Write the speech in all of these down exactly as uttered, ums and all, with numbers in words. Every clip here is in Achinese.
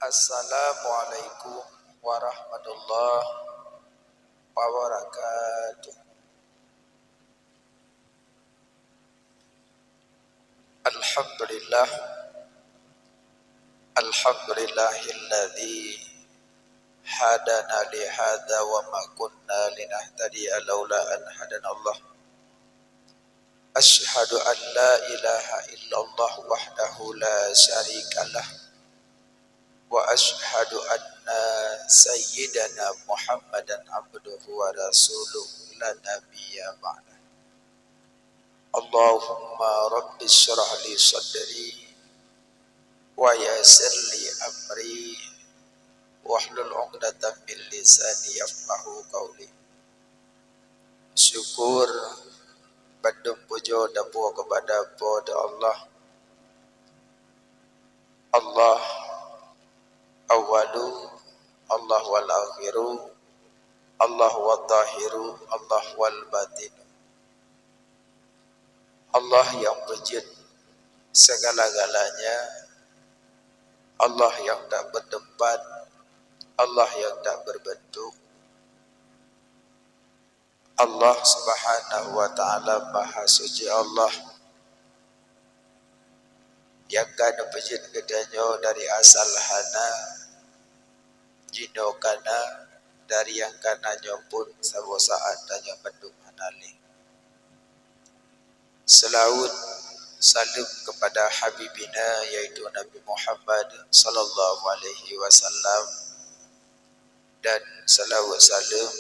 Assalamualaikum warahmatullahi wabarakatuh. Alhamdulillah. Alhamdulillahilladzi hadana li hadza wa ma kunna linahtadiya laula an hadanallah. Asyhadu an la ilaha illallah wahdahu la syarikalah. Wa asyhadu anna sayyidana Muhammadan abduhu wa rasuluh la nabiyya ba'dah. Allahumma rabbi syrah li sadri wa yassir li amri wahlul 'uqdatam min lisani yafqahu qawli. Syukur bandum pujoe tapuwoe keupada Po teu Allah. Allah awwalu, Allah wal akhiru, Allah wal zahiru, Allah wal batinu. Allah nyang peujeuet segala-galanya, Allah nyang tak bertempat, Allah nyang tak berbentuk. Allah Subhanahu wa Ta'ala Maha Suci Allah, nyang ka neupeujeuet geutanyoe dari asal hana, jinoe kana, dari nyang kana nyoe pun saboh saát tanyoe bandum hana lé. Salawat saleuem keupada Habibina, yaitu Nabi Muhammad sallallahu alaihi wasallam, dan salawat saleuem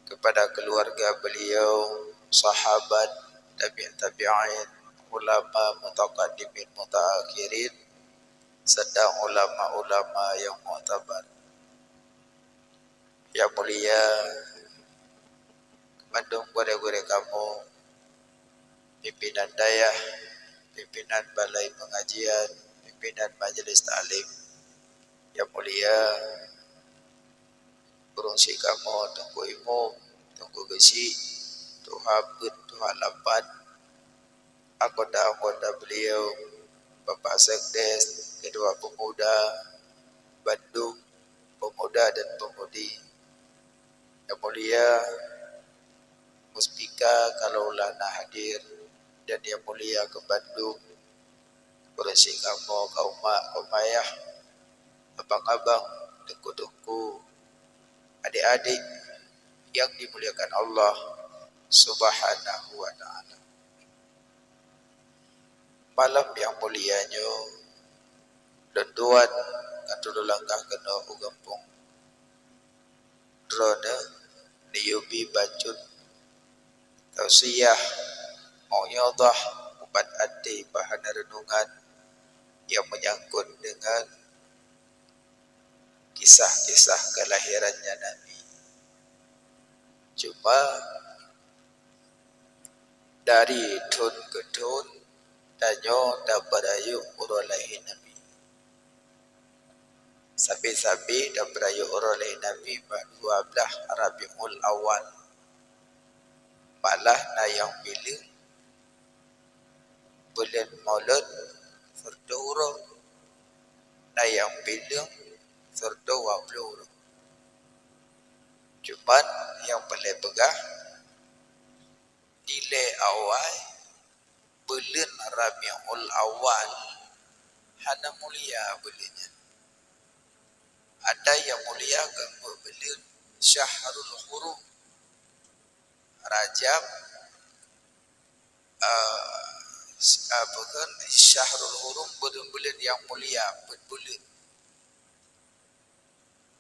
keupada keuluwarga beliau, sahabat, tabi' tabi'in, ulama mutaqaddimin mutaakhirin, serta ulama-ulama nyang mu'tabar. Nyang mulia, mandum gurée-gurée kamoe, pimpinan dayah, pimpinan balai pengajian, pimpinan majlis taklim. Nyang mulia, ureuëng sikamoe Teungku Imum, Teungku Geuchik, Tuha Peuet, Tuha Lapan, anggota-anggota beliau, Bapak Sekdes, Ketua Pemuda, bandum pemuda dan pemudi. Yang mulia Muspika kalau ulah na hadir, dan yang mulia keu bandum ureuëng sikamoe, kaum mak, kaum ayah, abang-abang, teungku-teungku, adik-adik yang dimuliakan Allah Subhanahu wa Ta'ala. Malam nyang mulia nyoe, lôn tuan ka tulôn langkah keunoe u gampông droeneuh, neuyue bi bacut tausiah, mauidhah, ubat até, bahan renungan nyang meunyangkot deungon kisah-kisah keulahirannya Nabi. Cuma dari thon keu thon, tanyoe tapeurayeuk uroe lahé Nabi. Sabe-sabe tapeurayeuk uroe lahé Nabi bak dua blaih Rabiul Awal. Malah na nyang pileung buleuen Maulud sireutôh uroe, na nyang pileung sireutôh dua ploh uroe. Cuman nyang peureulée peugah, ilée awai buleuen Rabiul Awal hana mulia buleuen nyan. Ata nyang mulia keu buleuen Syahrul Hurum, Rajab, eh, apa kan, Syahrul Hurum, buleuen-buleuen nyang mulia, peuet buleuen.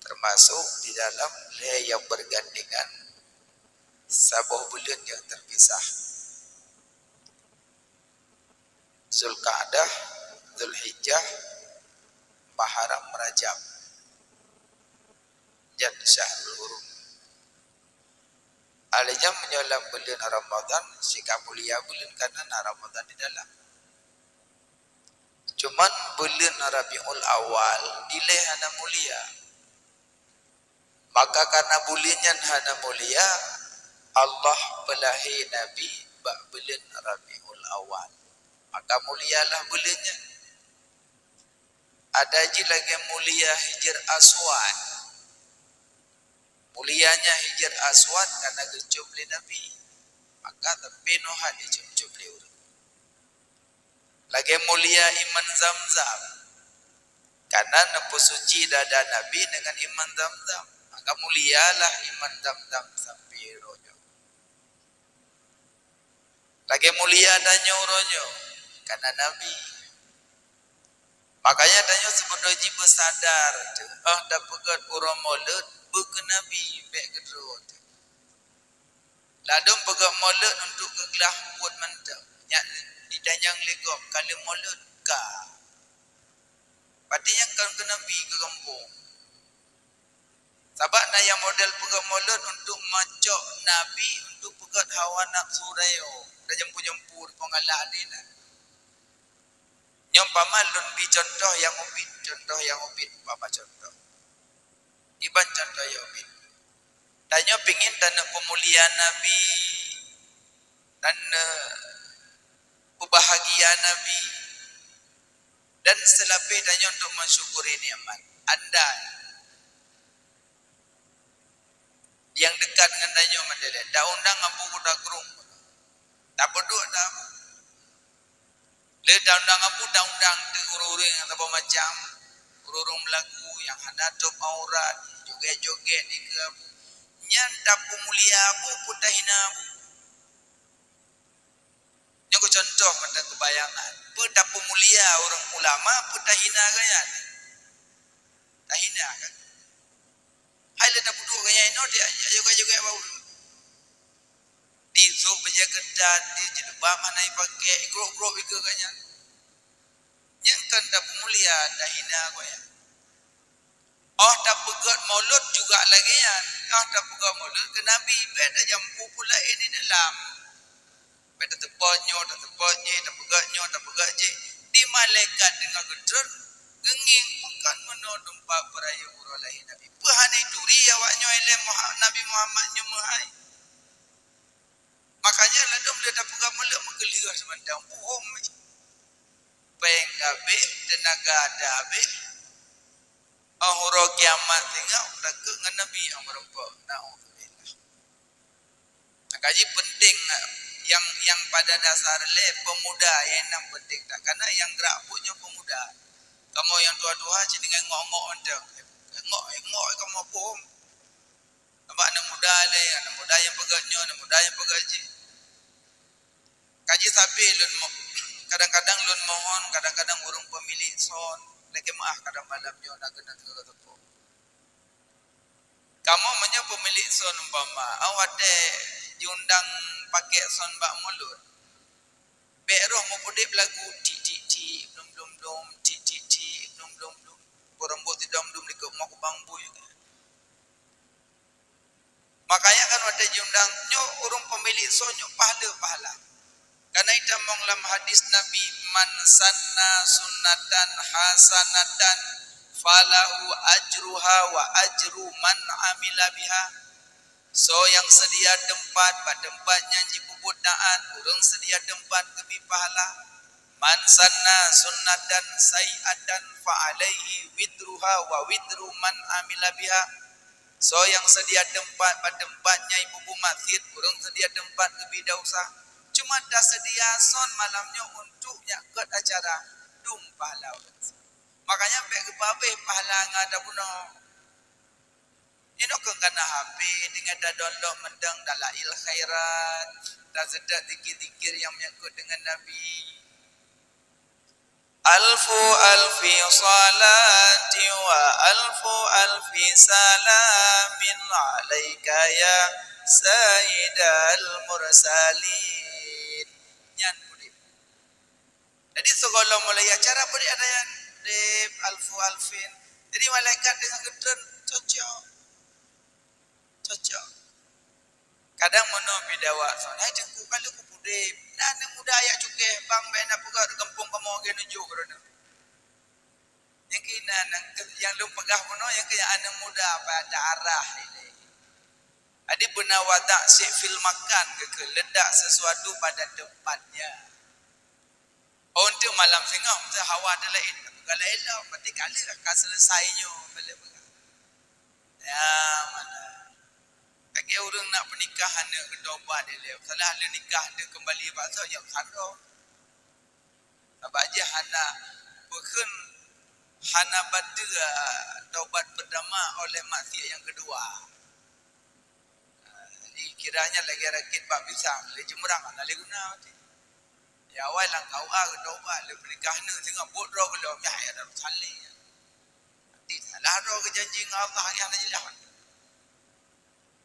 Termasuk di dalam lhée nyang bergandengan saboh buleuen nyang terpisah. Zulqa'dah, Zulhijjah, Muharram, Rajab, dan Syahrul Hurum. Alèh nyan meunyoe lam buleuen Ramadhan, sika mulia buleuen, karena na Ramadhan di dalam. Cuman buleuen Rabiul Awal dilèe hana mulia. Maka karena buleuen nyan hana mulia, Allah peulahé Nabi bak buleuen Rabiul Awal. Maka mulialah buleuen nyan. Ada jih lagée mulia Hajar Aswad. Mulianya Hajar Aswad karena geucop lé Nabi. Maka tapi noh dicop-cop lé ureuëng. Lagée mulia iman Zamzam. Karena neupeusuci dada Nabi dengan iman Zamzam. Maka mulialah iman Zamzam sampai roh nyoe. Lagée mulia tanyoe uroe nyoe karena Nabi. Makanya tanyoe seubeudôh jih beusadar teuh, óh tapeugét uroe Maulud beu keu Nabi bék keu droe teuh. Ladôm peugét Maulud untuk geuglah buet mantong. Nyak ditanyong lé gob ka lheueh Maulud ka. Berarti nyan kon keu Nabi keu gampông. Sabab na nyang model peugét Maulud untuk macok Nabi untuk peugét hawa nafsu rayo. Tajampu-jampu di pengalahan ni nah. Nyoe umpama lôn bi contoh nyang ubit, contoh nyang ubit, umpama contoh. Iban contoh nyang ubit. Tanyoe pingin taneuk peumulia Nabi, taneuk peubahagia Nabi, dan seulapeh tanyoe untuk mensyukuri nikmat. Andai nyang dekat ngon tanyoe mandalé, taundang Abu Kuta Krueng, tapeuduek dah Abu. Lé taundang Abu, taundang teuh ureuëng-ureuëng nyang saboh macam, ureuëng-ureuëng meulagu nyang hana tôb aurat, joget-joget dikeue Abu. Nyan tapeumulia Abu, peutahina Abu. Nyoe keu contoh mantong keubayangan. Peue tapeumulia ureuëng ulama, peue tahina geuh nyan. Tahina kan? Hai lé tapeuduek geuh nyan inoe, dia joget-joget bak ureuëng. Di sôk bajée keutat, di jilbab hana ipakék, igrôp-grôp ikeue geuh nyan. Nyan kan tapeumulia, tahina geuh nyan. Óh tapeugét Maulud juga lagée nyan. Óh tapeugét Maulud keu Nabi, bék tajampu peue laén di dalam. Bék tateupot nyoe, tateupot jéh, tapeugét nyoe, tapeugét jéh. Di malaikat deungoe geutreun, geungieng, pakon meunoe teumpat peurayeuk uroe lahé Nabi. Peue hana ituri awak nyoe ilée Muha-, Nabi Muhammad nyoe meuhai. Makanya ladôm lé tapeugah meuleuek meukeuleueh seumantong. Puhom péng habéh, teunaga ata habéh. Óh uroe kiamat singoh takheun ngon Nabi nyang meureumpok. Naudzubillah. Maka jih penting nyang, nyang pada dasar lé peumuda nyang penting that. Karena nyang grak buet nyoe peumuda. Kamoe nyang tuha-tuha cit deungon ngok-ngok mantong. Ngok, ngok kamoe puhom. Sabab aneuk muda lé, aneuk muda nyang peugét nyoe, aneuk muda nyang peugét jih. Ka jih sabe lôn mo-, kadang-kadang lôn mohon, kadang-kadang ureuëng peumilék son, lakée meuáh kadang malam nyoe na keuneuk teuka teupeu. Kamoe meunyoe peumilék son umpama, awai watée jiundang pakék son bak mulod, bék roh meupeudeb lagu, tik, tik, tik, blum, blum, blum, tik, tik, tik, blum, blum, blum. Peurumbok sidom dum likot mo kubang bui. Makanya kan watée jiundang nyoe ureuëng peumilék son nyoe pahala-pahala. Karena itamong lam hadis Nabi, "Man sanna sunnatan hasanatan falahu ajruha wa ajru man amila biha." Soe nyang seudia teumpat bak teumpat nyang jipeubuet taát, ureuëng seudia teumpat geubri pahala. "Man sanna sunnatan sayyi'atan fa alaihi wizruha wa wizru man amila biha." Soe nyang seudia teumpat bak teumpat nyang jipeubuet maksiet, ureuëng seudia teumpat geubri desya. Cuma taseudia son malam nyoe untuk nyak gét acara, dum pahala ureuëng. Makanya bék geupabéh pahala nyang tabunoe. Inoe keu kana H P, teungoh tadownload mantong Dalail Khairat, taseutôt zikir-zikir nyang meunyangkot deungon Nabi. Alfu alfi salati wa alfu alfi salamin alaika ya sayyidal mursalin. Nyan udeb. Jadi sigohlom mulai acara pun ada yang deb alfu alfin. Jadi malaikat deungoe geutreun cocok. Cocok. Kadang meunoe bidawak son, "Hai Teungku, ka lheueh kupudeb. Na aneuk muda jak cukéh bang, bék na peugah di gampông kamoe lagée nyoe jok droeneuh." Nyang keunan nyang lôn peugah bunoe nyang keu aneuk muda pada arah ilée. Jadi beuna wadak sik fil makan keu, keu letak sesuatu pada tempatnya. Oh, untuk malam singoh meusti hawa teuh laén. Galak elok, berarti ka lheueh ka selesai nyoe, ka lheueh peugah. Ya, mana? Lagèe ureueng nak peunikah aneuk geutobat ilèe. Salah lheueh nikah, lheueh keumbali bak soe, nyoe sandong. Sabab jih hana, bukon hana bateue tobat peurtama oleh maksiat nyang keudua. Jadi, kiranya lagèe rakét bak pisang, lé jeumeurang hana lé guna maté. Ya, awai lam K U A geutobat, lé peunikah aneuk singoh buet droe gohlom, ya, ya, Darussalim. Jadi, salah droe geujanji ngon Allah nyang hana jeulaih.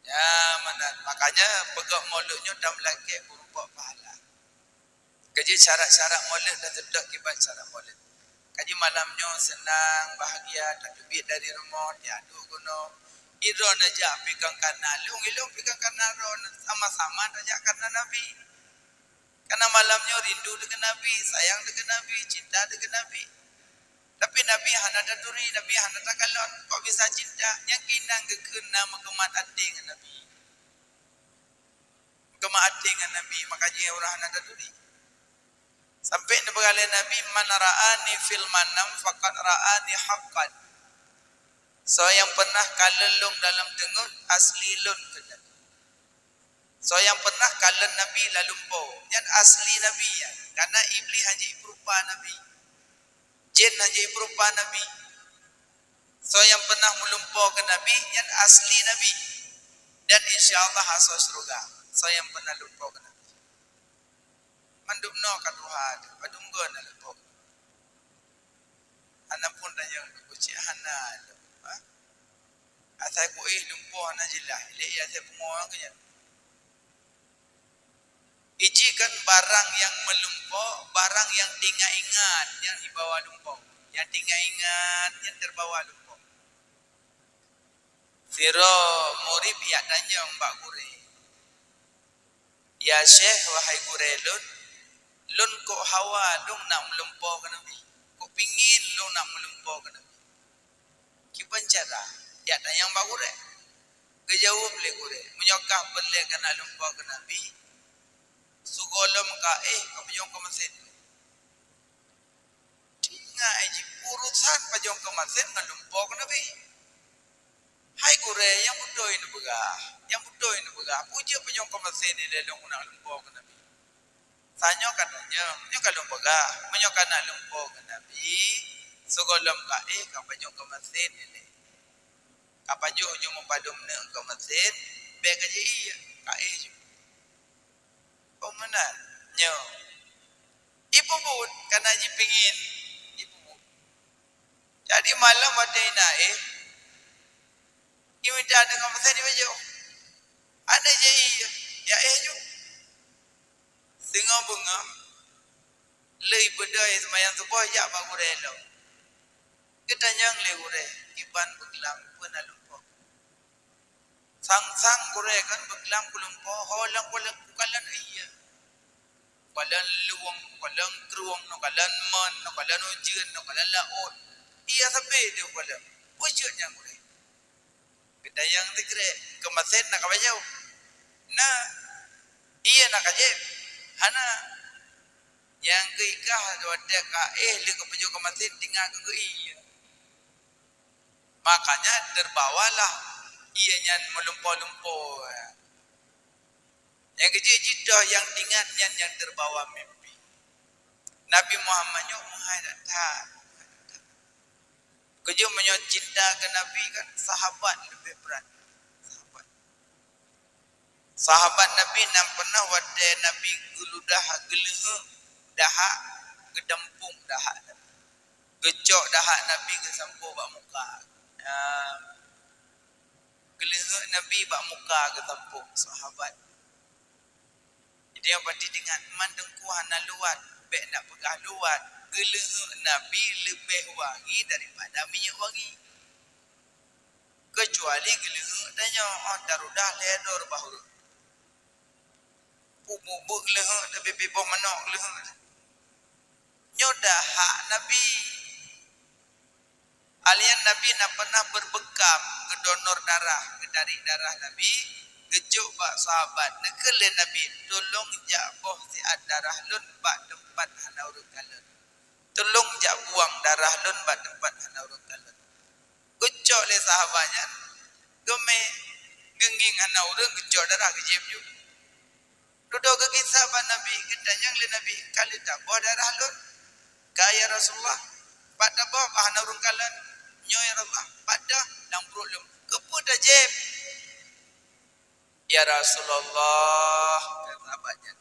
Ya, meunan. Makanya, peugöt mulod nyoe dan meulakèe peurumpok pahala. Keujeuet syarat-syarat mulod dan seutôt kiban syarat mulod. Kaji malam nyoe seunang, bahagia, tateubiet dari rumoh, tiaduk gunong. Idroe neujak pih kon kareuna lôn, ilôn pih kon kareuna droe, sama-sama tajak kareuna Nabi. Kareuna malam nyoe rindu deungon Nabi, sayang deungon Nabi, cinta deungon Nabi. Tapi Nabi hana taturi, Nabi hana takalon. Kok bisa cinta? Nyang keunan geukheun na meukeumah até ngon Nabi. Meukeumah até ngon Nabi, maka jih ureueng hana taturi. Sampai neupeugah lé Nabi, "Man ra'ani fil manam faqad ra'ani haqqan." Soe nyang pernah kalon lôn dalam teungeut, asli lôn keunan. Soe nyang pernah kalon Nabi lam lumpoe, nyan asli Nabi nyan. Kareuna Iblih hana jipeurupa Nabi. Jén hana jipeurupa Nabi. Soe nyang pernah meulumpoe keu Nabi, nyan asli Nabi. Dan insya Allah asoe syeuruga. Soe nyang pernah lumpoe keu Nabi. Mandum noe ka tuha teuh, padum goe na lumpoe. Hana pun tanyong, kucék hana lom, ha? Asai kuéh lumpoe hana jeulaih, ilèe asai pungo keu nyan. Iji kan barang nyang meulumpoe, barang nyang teuingat-ingat nyang jibawa lumpoe. Nyang teuingat-ingat nyang teubawa lumpoe. Sidroe murit jak tanyong bak gurèe, "Ya Syekh, wahai gurèe lôn, lôn kok hawa lôn nak meulumpoe keu Nabi. Kok pingin lôn nak meulumpoe keu Nabi. Kiban cara?" Jak tanyong bak gurèe. Geujaweueb lé gurèe, "Meunyoe kah peureulèe keuneuk lumpoe keu Nabi, sigohlom ka éh ka peujong keu meusén." Ingat jih, urosan peujong keu meusén ngon lumpoe keu Nabi. Hai gurèe, nyang beutôi neupeugah, nyang beutôi neupeugah, peue jeuet peujong keu meusén ilèe lôn keuneuk lumpoe keu Nabi. Tanyoe ka tanyong, nyoe ka lôn peugah, meunyoe ka na lumpoe keu Nabi, sigohlom ka éh ka peujong keu meusén ilèe. Ka pajoh jeuet meupadum neuk keu meusén, bèk ka ji-ie, ka éh jeuet. Oh, meunan. Nyoe. Ipeubuet, kana jipingin. Ipeubuet. Jadi, malam watèe na éh, imita deungon meusén ibajoh. Aneuk ji-ie, ya éh ju. Singoh beungoh, lheueh beudôh seumayang suboh jak bak gurèe lom. Geutanyong lé gurèe, "Kiban beuglam peue na lumpoe?" Sang-sang gurèe kan beuglam keu lumpoe, ho lom kukalon ie. Kukalon luwong, kukalon krueng, kukalon mön, kukalon ujeuen, kukalon laôt. Ie sabe teuh kukalon. Peue jeuet nyan gurèe? Geutanyong sikrek, "Keu meusén na ka pajoh?" "Na." "Ie na ka jieb?" "Hana." Nyang geuikah watèe ka éh lheueh geupajoh keu meusén tinggai keu geuie. Makanya terbawalah ie nyan meulumpoe-lumpoe. Nyang keujeuet jih toh nyang ingat nyan nyang terbawa mimpi. Nabi Muhammad nyoe meuhai that-that. Keujeuet meunyoe cinta keu Nabi kan sahabat leubeh brat. Sahabat. Sahabat Nabi nyang pernah watèe Nabi geuludah, geuleuheuk dahak, geudampong dahak Nabi. Geucok dahak Nabi geusampoe bak muka. Ya. Geuleuheuk Nabi bak muka geusampoe sahabat. Jadi, nyang pati ingat, man teungku hana luwat, bèk nak peugah luwat. Geuleuheuk Nabi leubeh wangi daripada minyeuk wangi. Keucuali geuleuheuk tanyoe, oh, tarudah lhèe droe reubah ureueng. Peue bubeuk leuheuk, tapi piboh manok leuheuk. Nyoe dahak Nabi. Alian Nabi na pernah beubekam geudonor darah, geutarék darah Nabi, geucok bak sahabat. Neukheun lé Nabi, "Tulông jak boh siat darah lôn bak teumpat hana ureueng kalon." "Tulông jak buang darah lôn bak teumpat hana ureuëng kalon." Geucok lé sahabat nyan, geumé, geungieng hana ureuëng, geucok darah geujieb ju. Dudoe geukisah bak Nabi, geutanyong lé Nabi, "Ka lheueh taboh darah lôn?" "Ka, ya Rasulullah." "Pat taboh, bah hana ureuëng kalon?" "Nyoe, ya Rasulullah." "Pat deuh?" "Lam pruet lôn." "Keupeue tajieb?" "Ya Rasulullah," kheun sahabat nyan,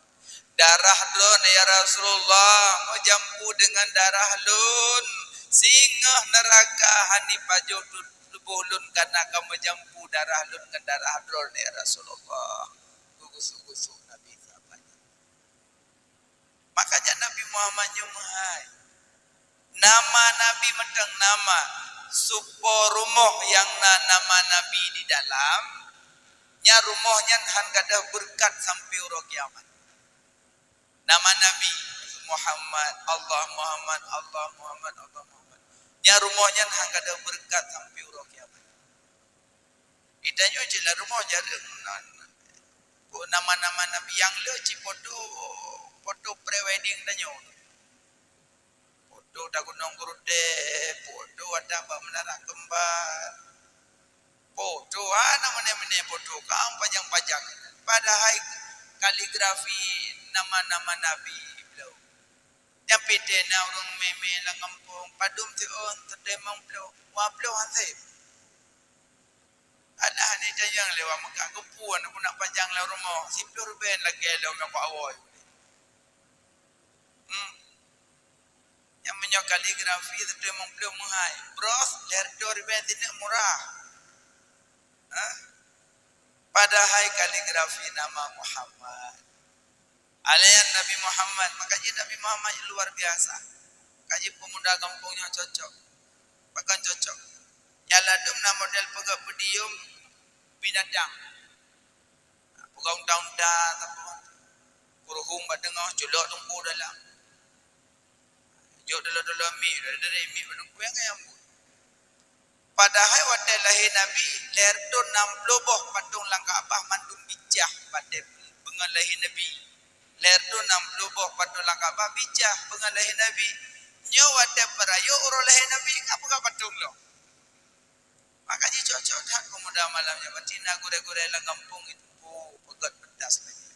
"darah droe, ya Rasulullah, meujampu deungon darah lôn. Singoh neuraka hana jipajoh tu-, tuboh lôn, kareuna ka meujampu darah lôn ngon darah droe, ya Rasulullah." Geugusôk-gusôk Nabi sahabat nyan. Makanya Nabi Muhammad nyoe meuhai. Nama Nabi mantong nama, supo rumoh nyang na nama Nabi di dalam, nyan rumoh nyan han gadôh beureukat sampoe uroe kiamat. Nama Nabi Muhammad, Allah Muhammad, Allah Muhammad, Allah Muhammad. Nyan rumoh nyan han gadôh beureukat sampoe uroe kiamat. Geutanyoe cit lam rumoh jareueng nan. Peue nama-nama nabi nyang le cit foto, foto pre-wedding tanyoe. Foto lam Gunong Geuruteh, foto watèe bak Menara Kembar. Foto, hana meunan-meunan foto, ka pajang-pajang. Padahai kaligrafi nama-nama nabi bloe. Nyang pih na ureueng mè-mè lam gampông, padum siôn, teutimong ploh, dua ploh han sép. Alah, ni tajang lewat Mekah, keupeue nak pajang lam rumoh, siploh ribèe lagèe lom nyang awai. Hmm. Nyang meunyoe kaligrafi siploh ribèe meuhai, bros lhèe reutôh ribèe sineuk murah. Ha? Padahai kaligrafi nama Muhammad. Alasan Nabi Muhammad, maka jih Nabi Muhammad luar biasa. Maka jih pemuda gampông nyoe cocok. Pakon cocok? Nyang ladôm na model peugöt podium binatang. Peugöt unta-unta, peugöt keuruhong bak teungoh, culok teungku dalam. Jok dulu-dulu miet, dari miet bak teungku nyang kaya ambot. Padahai watèe lahé Nabi, lhèe reutôh nam ploh boh patong lam Ka'bah mandum bicah watèe beungon lahé Nabi. Lhèe reutôh nam ploh boh patong lam Ka'bah bicah beungon lahé Nabi. Nyoe watèe peurayeuk uroe lahé Nabi, ka peugah patong lom. Maka jih cocok that peumuda malam nyoe, berarti na gurèe-gurèe lam gampông itu, oh, peugöt peutas lagèe.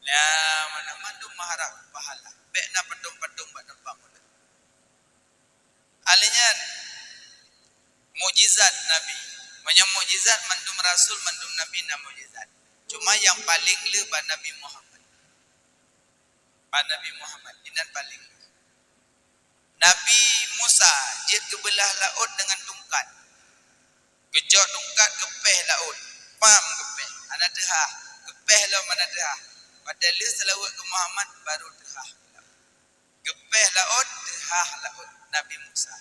Nah, mana mandum meuharap pahala. Bèk na patong-patong bak teumpat mulod. Alèh nyan, mukjizat Nabi. Meunyoe mukjizat, mandum rasul, mandum nabi na mukjizat. Cuma nyang paleng le bak Nabi Muhammad. Bak Nabi Muhammad, inan paleng le. Nabi Musa jeuet geubeulaih laôt deungon tungkat. Geucok tungkat geupèh laôt. Pam geupèh. Hana teuhah. Geupèh lom hana teuhah. Watèe lheueh seulaweuet keu Muhammad, baru teuhah. Geupèh laôt, teuhah laôt Nabi Musa.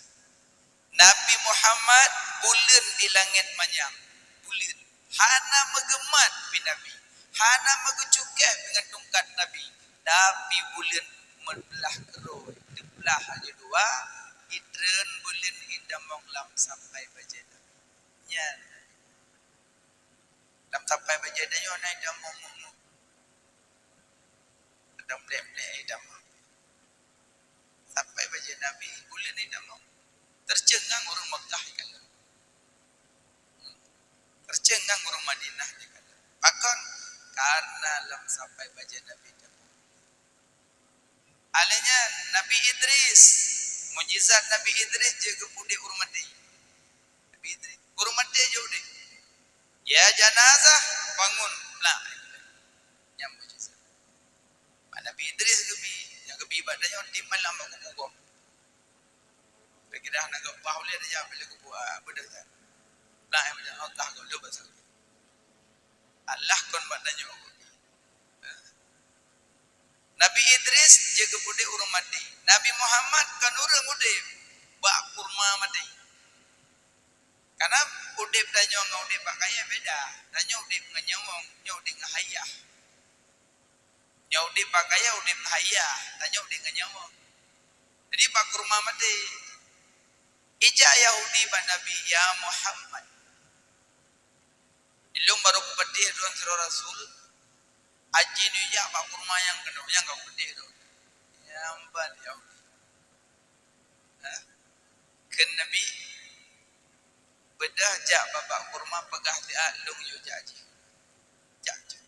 Nabi Muhammad buleuen di langèt manyang. Buleuen. Hana meugeumat pih Nabi. Hana meugeucukéh pih ngon tungkat Nabi. Tapi buleuen meublah keudroe, teublah laju dua, itreun buleuen itamong lam sapai bajèe Nabi. Nyan. Lam sapai bajèe tanyoe na itamong mueng-mueng. Lam blèk-blèk itamong. Sapai bajèe Nabi buleuen itamong. Teuceungang ureueng Mekah ikalon. Teuceungang ureueng Madinah ikalon. Pakon? Karena lam sapai bajèe Nabi itamong. Alèh nyan Nabi Idris, mukjizat Nabi Idris jeuet geupeuudép ureueng maté. Nabi Idris, ureueng maté jeuet udép. Ya janazah, bangun. Nah, nyan mukjizat. Bak Nabi Idris geubi, nyang geubi bak tanyoe tiep malam bak kubu gob. Lagèe dah na geupaih ulèe dah jak bak kubu, ah, beudôh that. Nah, nyang beudôh Allah gob lôn bak saboh. Allah kon bak tanyoe geubi. Nabi Idris jeuet geupeuudép ureueng maté. Nabi Muhammad kon ureueng udép bak kurma maté. Karena udép tanyoe ngon udép bak kayèe beda. Tanyoe udép ngon nyawöng, nyoe udép ngon hayah. Nyoe udép bak kayèe udép hayah, tanyoe udép ngon nyawöng. Jadi bak kurma maté. Ijak Yahudi bak Nabi, "Ya Muhammad, ilôn barô kupatéh droe sidroe rasul, aji neujak bak kurma nyang keunoe nyang ka kupatéh droe." Nyan ban Yahudi. Ha? Kheun Nabi, "Beudôh jak babah kurma, peugah siat lôn yue jak jih." Jak jih.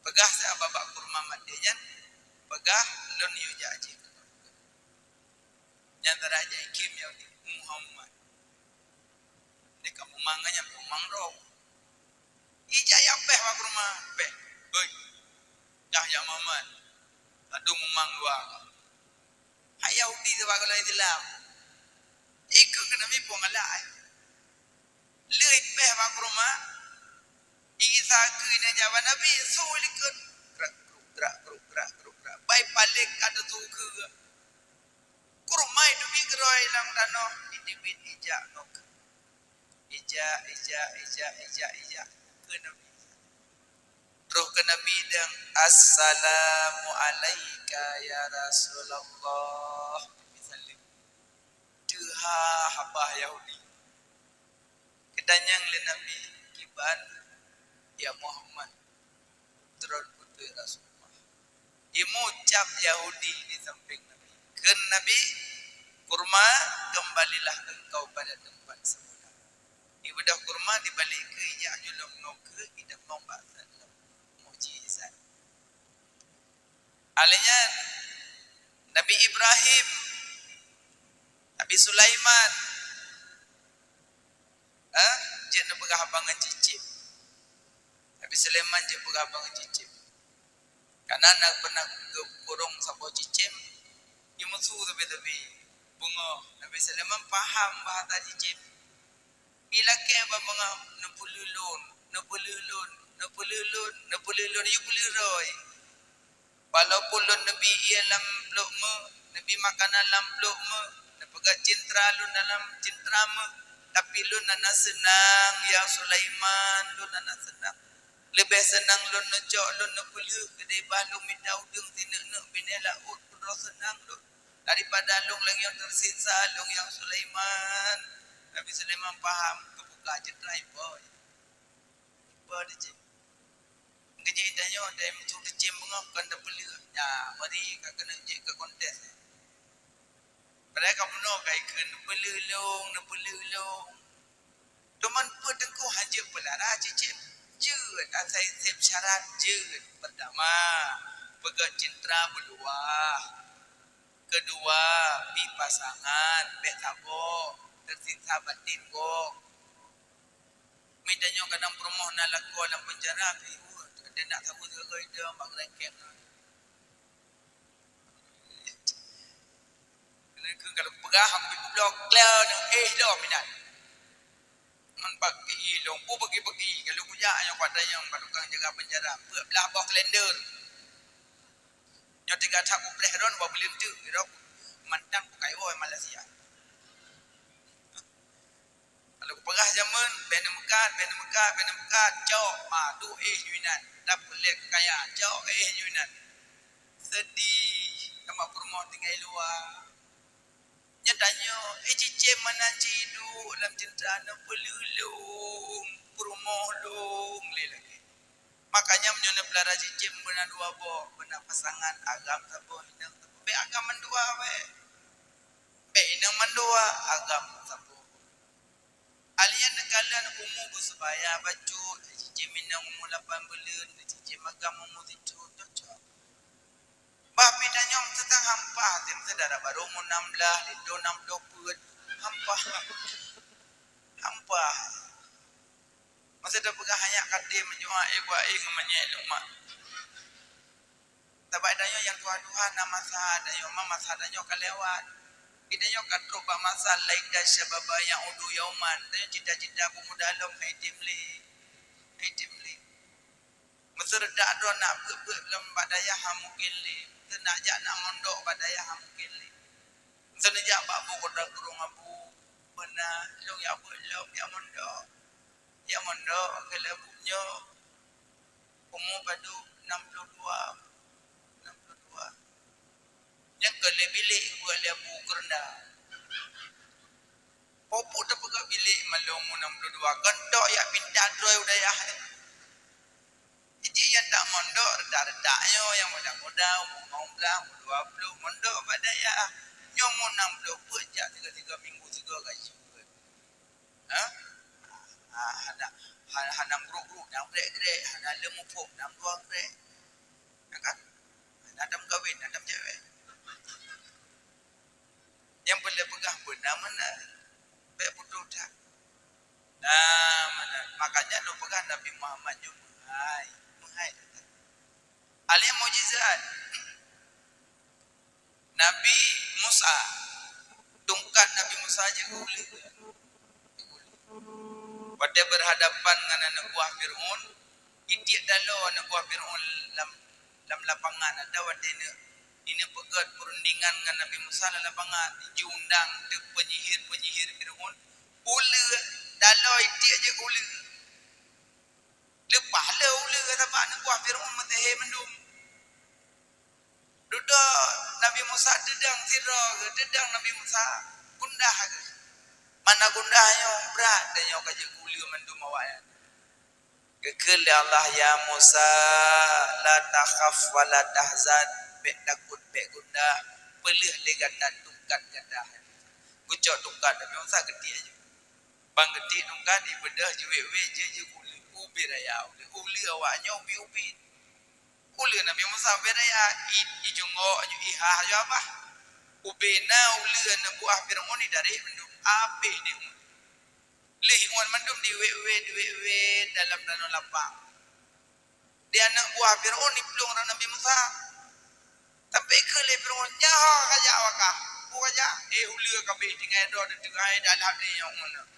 Peugah siat babah kurma maté nyan, peugah lôn yue jak jih. Nyan taraja ikhim Yahudi, "Muhammad. Deh kamoe mang nyan, kamoe mang droe." Ijak jak péh bak kurma, péh. "Hei, dah jak Muhammad. Adoe mumang dua." Hai Yahudi sabak gohlom Islam. Ikheun keu Nabi pih galak, eh. Lheueh péh bak kurma, Isa keu ina jak bak Nabi, su likot. Grak, gruk, grak, gruk, grak, gruk, grak. Bai paléng ka teusu keu. Kurma itu digeuroi lam tanoh, iteubiet ijak ngon keu. Ijak, ijak, ijak, ijak, ijak. Keu Nabi. Troh keu Nabi dong, "Assalamu alaika ya Rasulullah." Nabi saleuem. Teuha haba Yahudi. Geutanyong lé Nabi, "Kiban, ya Muhammad, droe beutôi Rasulullah?" Imucab Yahudi di sampéng Nabi. Kheun Nabi, "Kurma, kembalilah engkau pada tempat semula." Ibeudôh kurma, dibalek keu ijak julom ngon keu idamong bak saleuem. Mukjizat. Alèh nyan, Nabi Ibrahim, Nabi Sulaiman, eh, jeuet neupeugah haba ngon cicém. Nabi Sulaiman jeuet peugah haba ngon cicém. Kareuna na pernah geukurong saboh cicém, imeusu sabe-sabe. Beungoh, Nabi Sulaiman paham bahasa cicém. Ilakée bak beungoh, "Neupeuleueh lôn, neupeuleueh lôn, neupeuleueh lôn, neupeuleueh lôn," yue peuleueh rhoi. Walaupun lôn neubi ié lam plôk meu, neubi makanan lam plôk meu, neupeugah cintra lôn dalam cintra meu, tapi lôn hana seunang, ya Sulaiman, lôn hana seunang. Leubeh seunang lôn neucok lôn neupeuleueh keudeh bah lôn mita udeueng sineuk-neuk binéh laôt, keudroe seunang lôn, daripada lôn lagée nyoe teusiksa lôn, ya Sulaiman. Nabi Sulaiman paham, geubuka cintra ipo. Ipo di cicém. Geujak tanyoe, dai meusu cicém beungoh kon tapeuleueh. Nyan, mari ka keuneuk jeuet keu kontes. Padahai ka bunoe ka ikheun, "Neupeuleueh lôn, neupeuleueh lôn." Teuma peue teungku hana jeuet peulara cicém? Jeuet, asai seb syarat jeuet. Peurtama, peugöt cintra beuluwah. Keudua, bi pasangan, bèk saboh, teusiksa batin gob. Mita nyoe kadang peurumoh na lakoe lam peunjara, pi, uh, teudeundak saboh sigoe idong bak rengkeng. Keuneuk keu kalau peugah, aku bri peubloe, klan, éh, lom inan. Ngon bak P I lôn, peue bagi-bagi, kalau kujak nyoe pada nyang bak tukang jaga penjara, peuet blah boh kalender. Nyoe tiga that kupreh ron, dua buleuen teuk, irok mantang kukai woe Malaysia. Kalau kupeugah jameun, bèk neumeukat, bèk neumeukat, bèk neumeukat, cok, ma, duek éh nyoe inan, dap lé kaya, cok éh nyoe inan. Seudeh, teuma peurumoh tinggai luwa. Nyan tanyoe, eh, cicém meunan cit duek lam cinta neupeuleueh lôn, peurumoh lôn lé lagèe. Makanya meunyoe neupeulara cicém beuna dua boh, beuna pasangan, agam saboh, inong saboh. Bèk agam mandua wèh. Bèk inong mandua, agam saboh. Alèh nyan neukalon umu beusubaya bacut, cicém inong umu lapan buleuen, cicém agam umu sijuek, cocok. Bah pih tanyoe teuntang hampah, tem syedara barô umur nam blah, linto nam ploh peuet, hampah. Hampah. Masa tapeugah hanyak katé meunyoe, eh, buah, eh, ngon manyèk lôn mak. Sabab tanyoe nyang tuha-tuha na masa tanyoe, ma masa tanyoe ka lewat. Geutanyoe ka trok bak masa laita syababa ya'udu yauman. Tanyoe cita-cita peumuda lom hai tem lé. Hai tem lé. Meuseuredak droe nak beuet-beuet lom bak dayah han mungken lé. Meuseunak jak nak mondok bak dayah han mungken lé. Meuseuneuk jak bak bu kota kurong abu. Beuna lôn jak beuet lom, jak mondok. Jak mondok, keu lheueh buet nyoe. Umu padub nam ploh dua. Nam ploh dua. Nyang keu lé bilék buet lé abu keureunda. Peue-peue tapeugah bilék malom umu nam ploh dua. Kon tok jak pinta droe u dayah. Jadi nyang tak mondok redak-redak nyoe, nyang muda-muda, umu limong blah, umu dua ploh, mondok bak dayah. Nyoe mon nam ploh peuet jak tiga-tiga minggu tiga gaji. Ha? Ha, hana, ha-, hana meugrok-grok, nam grek-grek, hana leuem muphom, nam dua grek. Ya kan? Hana tam kawin, hana tam cewek. Nyang peureulée peugah beuna meunan. Bék putôh that. Nah, meunan. Makanya lôn peugah Nabi Muhammad nyoe meuhai. Meuhai. Ahli mukjizat. Nabi Musa. Tungkat Nabi Musa jeuet keu uleue. Watée berhadapan ngon aneuk buah Fir'aun, itiek daloe aneuk buah Fir'aun lam, lam lapangan, atawa watée ineuk, ineuk peugét perundingan ngon Nabi Musa lam lapangan, jiundang teuk penyihir-penyihir Fir'aun, uleue daloe itiek jeuet keu uleue. Leupah le uleue sabab aneuk buah Fir'aun meuseuhé mandum. Dudoe Nabi Musa teudong sidroe geuh, teudong Nabi Musa gundah geuh. Mana gundah nyoe brat, dan nyoe ka jeuet keu uleue mandum awaknyan. Geukheun lé Allah, "Ya Musa, la takhaf wa la tahzan." Bék takot, bék gundah. Peuleueh lé gata tungkat gata. Geucok tungkat Nabi Musa geutiek jih. Ban geutiek tungkat, ibeudôh jiwét-wét jeuet jeuet keu uleue. Ubit raya uleue. Uleue awaknyan ubit-ubit. Uleue Nabi Musa ubit raya, i, icunggok ju, ihah ju babah. Ubena uleue aneuk buah Fir'aun idarek mandum, abéh di umat. Lheueh ingat mandum diwét-wét, diwét-wét dalam tanoh lapang. Di aneuk buah Fir'aun iplueng rot Nabi Musa. Tapi keu lé Fir'aun, "Nyoe ho kajak wakah. Peue kajak? Eh, uleue kabéh tinggai droe teuteuk hai dalam lé nyang uneuk."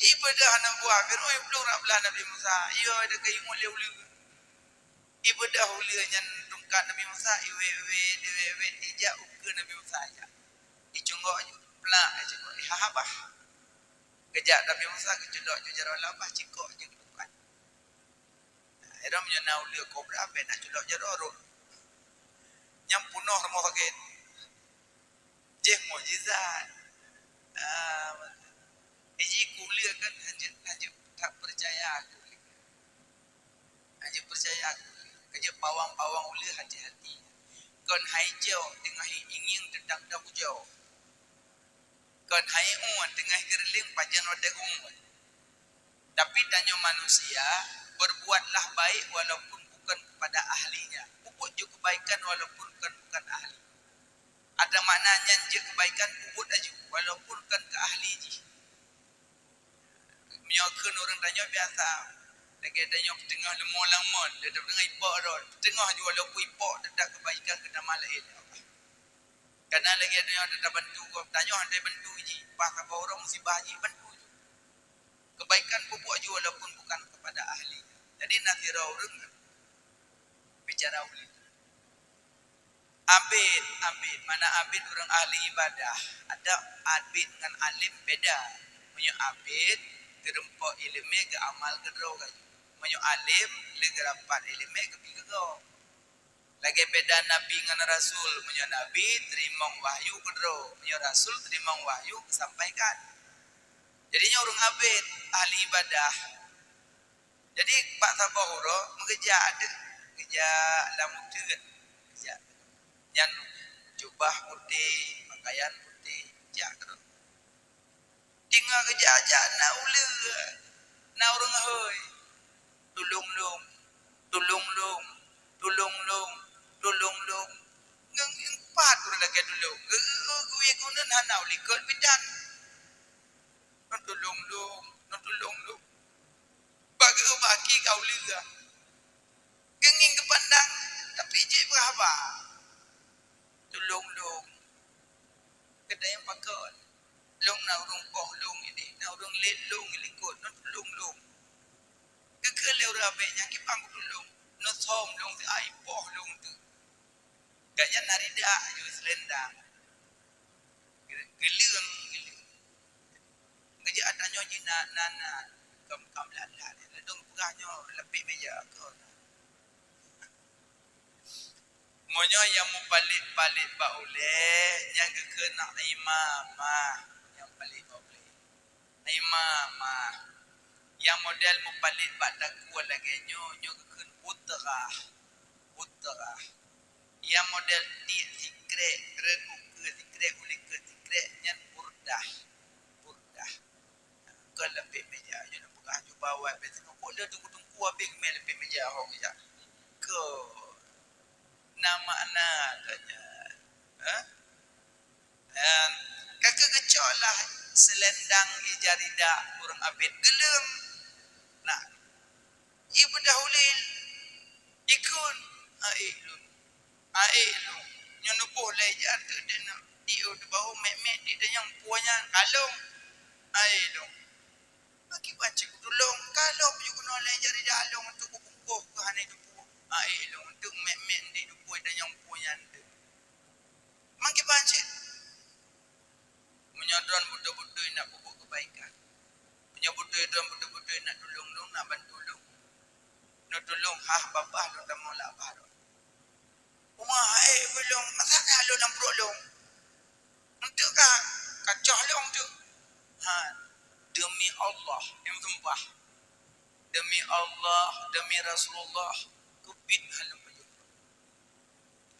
Ibeudôh aneuk buah Fir'aun iplueng rot blah Nabi Musa. Iyo, teuka ingat lé uleue. Ibeudôh uleue nyan tungkat Nabi Musa, iwét-wét, iwét-wét, ijak ukeue Nabi Musa ijak. Icunggok ju, plak, icunggok, ihabah. Geujak Nabi Musa geucudok ju jaroe labah, cikok ju tungkat. Nah, irong meunyoe na uleue kobra, bék na cudok jaroe rot. Nyang peunoh rumoh sakét. Jih mukjizat. Ah, iji keu uleue kan hanjeuet, hanjeuet that peucaya keu uleue. Hanjeuet peucaya keu uleue. Hanjeuet pawang-pawang uleue hati-hati. Kon hai jauh teungoh ingieng teutap dong jauh. Kon hai uet teungoh geureuleng pajan watée uet. Tapi tanyoe manusia, berbuatlah baik walaupun bukan kepada ahlinya. Peubuet ju keubaikan walaupun kon bukan ahli. Ada makna nyan jeuet keubaikan, peubuet laju, walaupun kon keu ahli jih. Meunyoe kheun ureuëng tanyoe biasa, lagée tanyoe peuteungoh leumo lam mon, lé teungoh ipok rot, peuteungoh ju walaupun ipok, teutap keubaikan keu tamah laén. Kana lagée tanyoe tabantu gob, tanyoe hana bantu jih, bah saboh ureuëng musibah jih, bantu ju. Kebaikan peubuet ju walaupun bukan kepada ahli. Jadi, na sidroe ureuëng bicara ulih. Abid, abid, mana abid ureuëng ahli ibadah. Ada abid ngon alim beda. Meunyoe abid, geureumpok iéleumé geuamal keudroe laju. Meunyoe alim, lé geurapat iéleumé geubi keu gob. Lagée beda nabi ngon rasul, meunyoe nabi teurimong wahyu keudroe, meunyoe rasul teurimong wahyu geusampaikan. Jadi nyoe ureuëng abid, ahli ibadah. Jadi bak saboh uroe meugeujak deuh, geujak lam uteuen, geujak. Nyan jubah putéh, pakaian putéh, jak keudroe. Teungoh geujak-jak na uleue, na ureuëng hôi, "Tulông lôn, tulông lôn, tulông lôn, tulông lôn." Ngon, ngon pat ureuëng lakée tulông. Geu-, geu-, geuwiew geuneuen hana u likot bidan. "Ngon tulông lôn, ngon tulông lôn." Bak geu-, bak akhé ka uleue. Geungieng geupandang, tapi jeuet beuhaba. "Tulông lôn." Keutai pakon. Lôn na ureuëng poh lôn idéh, na ureuëng lét lôn i likot, na tulông lôn. Geukheun lé ureuëng abéh nyan kiban kutulông, na thom lôn teuh ai poh lôn teuh. Gobnyan na ridak ju seulendang. Geuleueng, geuleueng. Geujak tanyoe jih na, na, na. Kam, kam lat-lat. Ladôm peugah nyoe lapék méja keu na. Meunyoe nyang mupalét-palét bak ulée, nyang geukheun na imamah, nyang palét bak ulée. Imamah. Nyang model mupalét bak takue lagée nyoe, nyoe geukheun utrah. Utrah. Nyang model tiek sikrek, reuk ukeue sikrek, ulikot sikrek, nyan burdah. Burdah. Kon lam pih meja, nyoe na peugah cuba awai pih teuka. Kok le teungku-teungku abéh mé lam pih meja ho meja. Kon na makna tanya. Ha? Em, ka keuh geucok lah seulendang ija rida ureueng abét geuleueng. Nah, ibeudôh ulèe, ikheun, "Aék lôn, aék lôn." Nyoe neuboh lé ija teuk deh na. Di, oh, di bawah mèk-mèk di danyong puwoe nyan kalông. "Aék lôn." Akiban cit kutulông, kalông jikeunoe lé ija rida lôn untuk kubungkôh keu hana jiteupeue. Aék lôn untuk mèk-mèk di dupôi danyong puwoe nyan teuk. Mang kiban cit. Meunyoe droen beutôi-beutôi nak peubuet keubaikan, meunyoe beutôi droen beutôi-beutôi nak tulông lôn, nak bantu lôn, neutulông hah babah lôn tamong lam babah droen. Uma hai lôn, masa ka lôn lam pruet lôn? Enteuk ka, ka cah lôn teuk. Ha, demi Allah, nyang sumpah. Demi Allah, demi Rasulullah, keubiet hai lôn pajoh.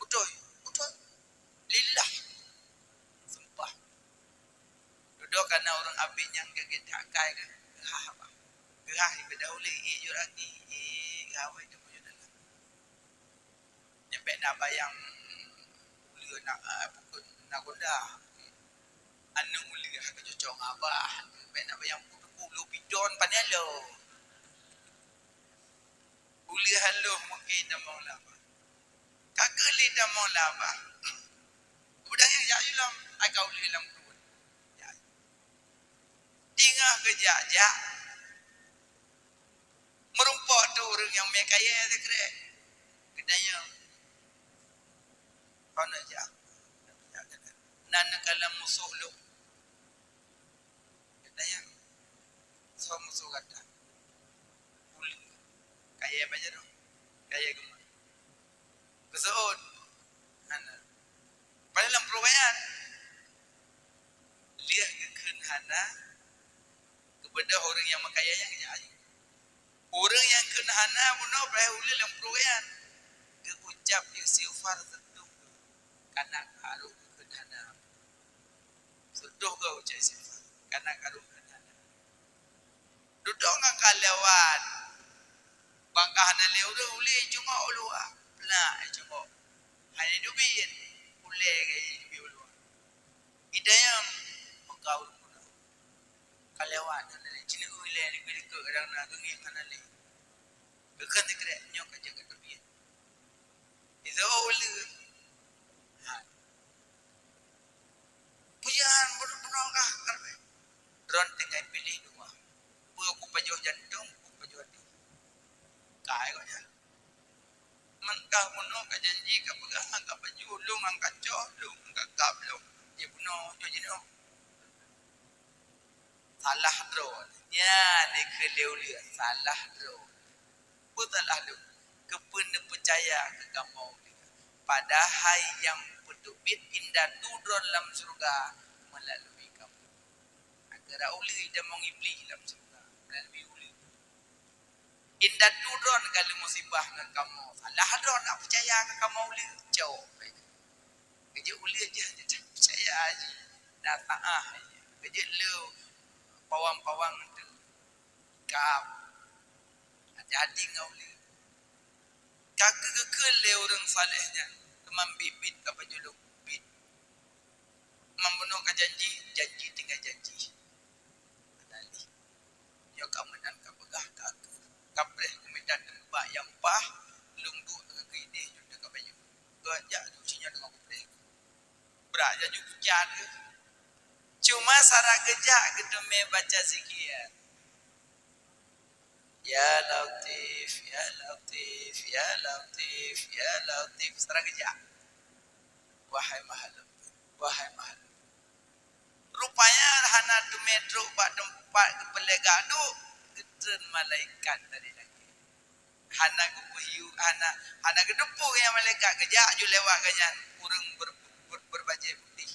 Beutôi, beutôi. Lillah. Sumpah. Dudoe kana ureueng abit nyang geugét that akai geuh, geuhah bah. Geuhah ibeudôh ulèe, i jurati, i gawai teuh bujur dalam. Nyang bèk na bayang uleue na, ah, pukon na gonda. Aneuk uleue hana geucocok ngon abah. Bèk na bayang pukon uleue bidon pane lo. Uleue halôh mungken tamong lam babah. Ka keuh lé tamong lam babah. Udah nyang jak ilom, aka uleue lam pruet. Jak. Teungoh geujak-jak, meurumpok tu ureueng nyang mé kayèe sikrek. Geutanyong, "Kon jak?" "Na neukalon musoh lôn." Geutanyong, "Soe musoh gata?" "Uleue." "Kayèe pajan?" "Kayèe geumat." Geuseuôt. Hana. Padahai lam pruet nyan, lheueh geukheun hana, geubeudôh ureueng nyang meukayèe nyan geujak aju. Ureueng nyang kheun hana bunoe padahai uleue lam pruet nyan, geuucap istighfar seutoh geuh, kana ka rhot geukheun hana. Seutoh geuh ucap istighfar, kana ka rhot geukheun hana. Dudoe ngon ka lewat. Bang ka hana lé ureueng, ulèe cungok u luwa. Plak, eh, cungok. Hana dubiet. Ulèe ka dubiet u luwa. Idayang meukaul bunoe. Ka lewat hana lé. Cit ulèe likot-likot kadang na geungèh hana lé. Geukheun sikrek nyoe ka jeuet keu dubiet. Izoe uleue. Ha. Peue nyan bunoe-bunoe kah kareuna droen tinggai piléh dua. Peue kupajoh jantong, peue kupajoh até. Kai gobnyan. Man kah bunoe ka janji, ka peugah, ka pajoh lôn, ka cok lôn, ka kab lôn. Jibunoe, nyoe jinoe. Salah droe. Nyan ikheun lé uleue, salah droe. Peue salah lôn? Keupeue neupeucaya keu kamoe uleue? Padahai nyang peuteubiet indatu droen lam syeuruga meulalui kamoe. Akhé uleue itamong Iblih lam syeuruga meulalui uleue. Indatu droen ka lheueh musibah ngon kamoe. Salah droen na peucaya keu kamoe uleue. Cok. Keu jeuet uleue jih hana peucaya jih. Na taah jih. Keu jeuet le pawang-pawang teuh. Kab. Hati-hati ngon uleue. Ka geukheun lé ureueng saleh nyan, teuma biet-biet ka pajoh lôn biet. Man bunoe ka janji, janji tinggai janji. Hana lé. Nyoe ka meunan ka peugah ka keu. Ka preh kumita teumpat nyang paih, lôn duek keu idéh jeuet ka pajoh. Geuh jak duek sinyoe teungoh kupreh. Brat laju kucat geuh. Cuma sira geujak geuteumé baca zikir. Ya Latif, ya Latif, ya Latif, ya Latif. Sira geujak. Wahai Maha Lôn, wahai Maha Lôn. Rupanya hana teumé trok bak teumpat geupeulegak duek, geutreun malaikat dari langét. Hana geupeuhiu, hana, hana geuteupeue nyang malaikat geujak ju lewat gobnyan ureueng ber-, ber-, berbajèe putéh.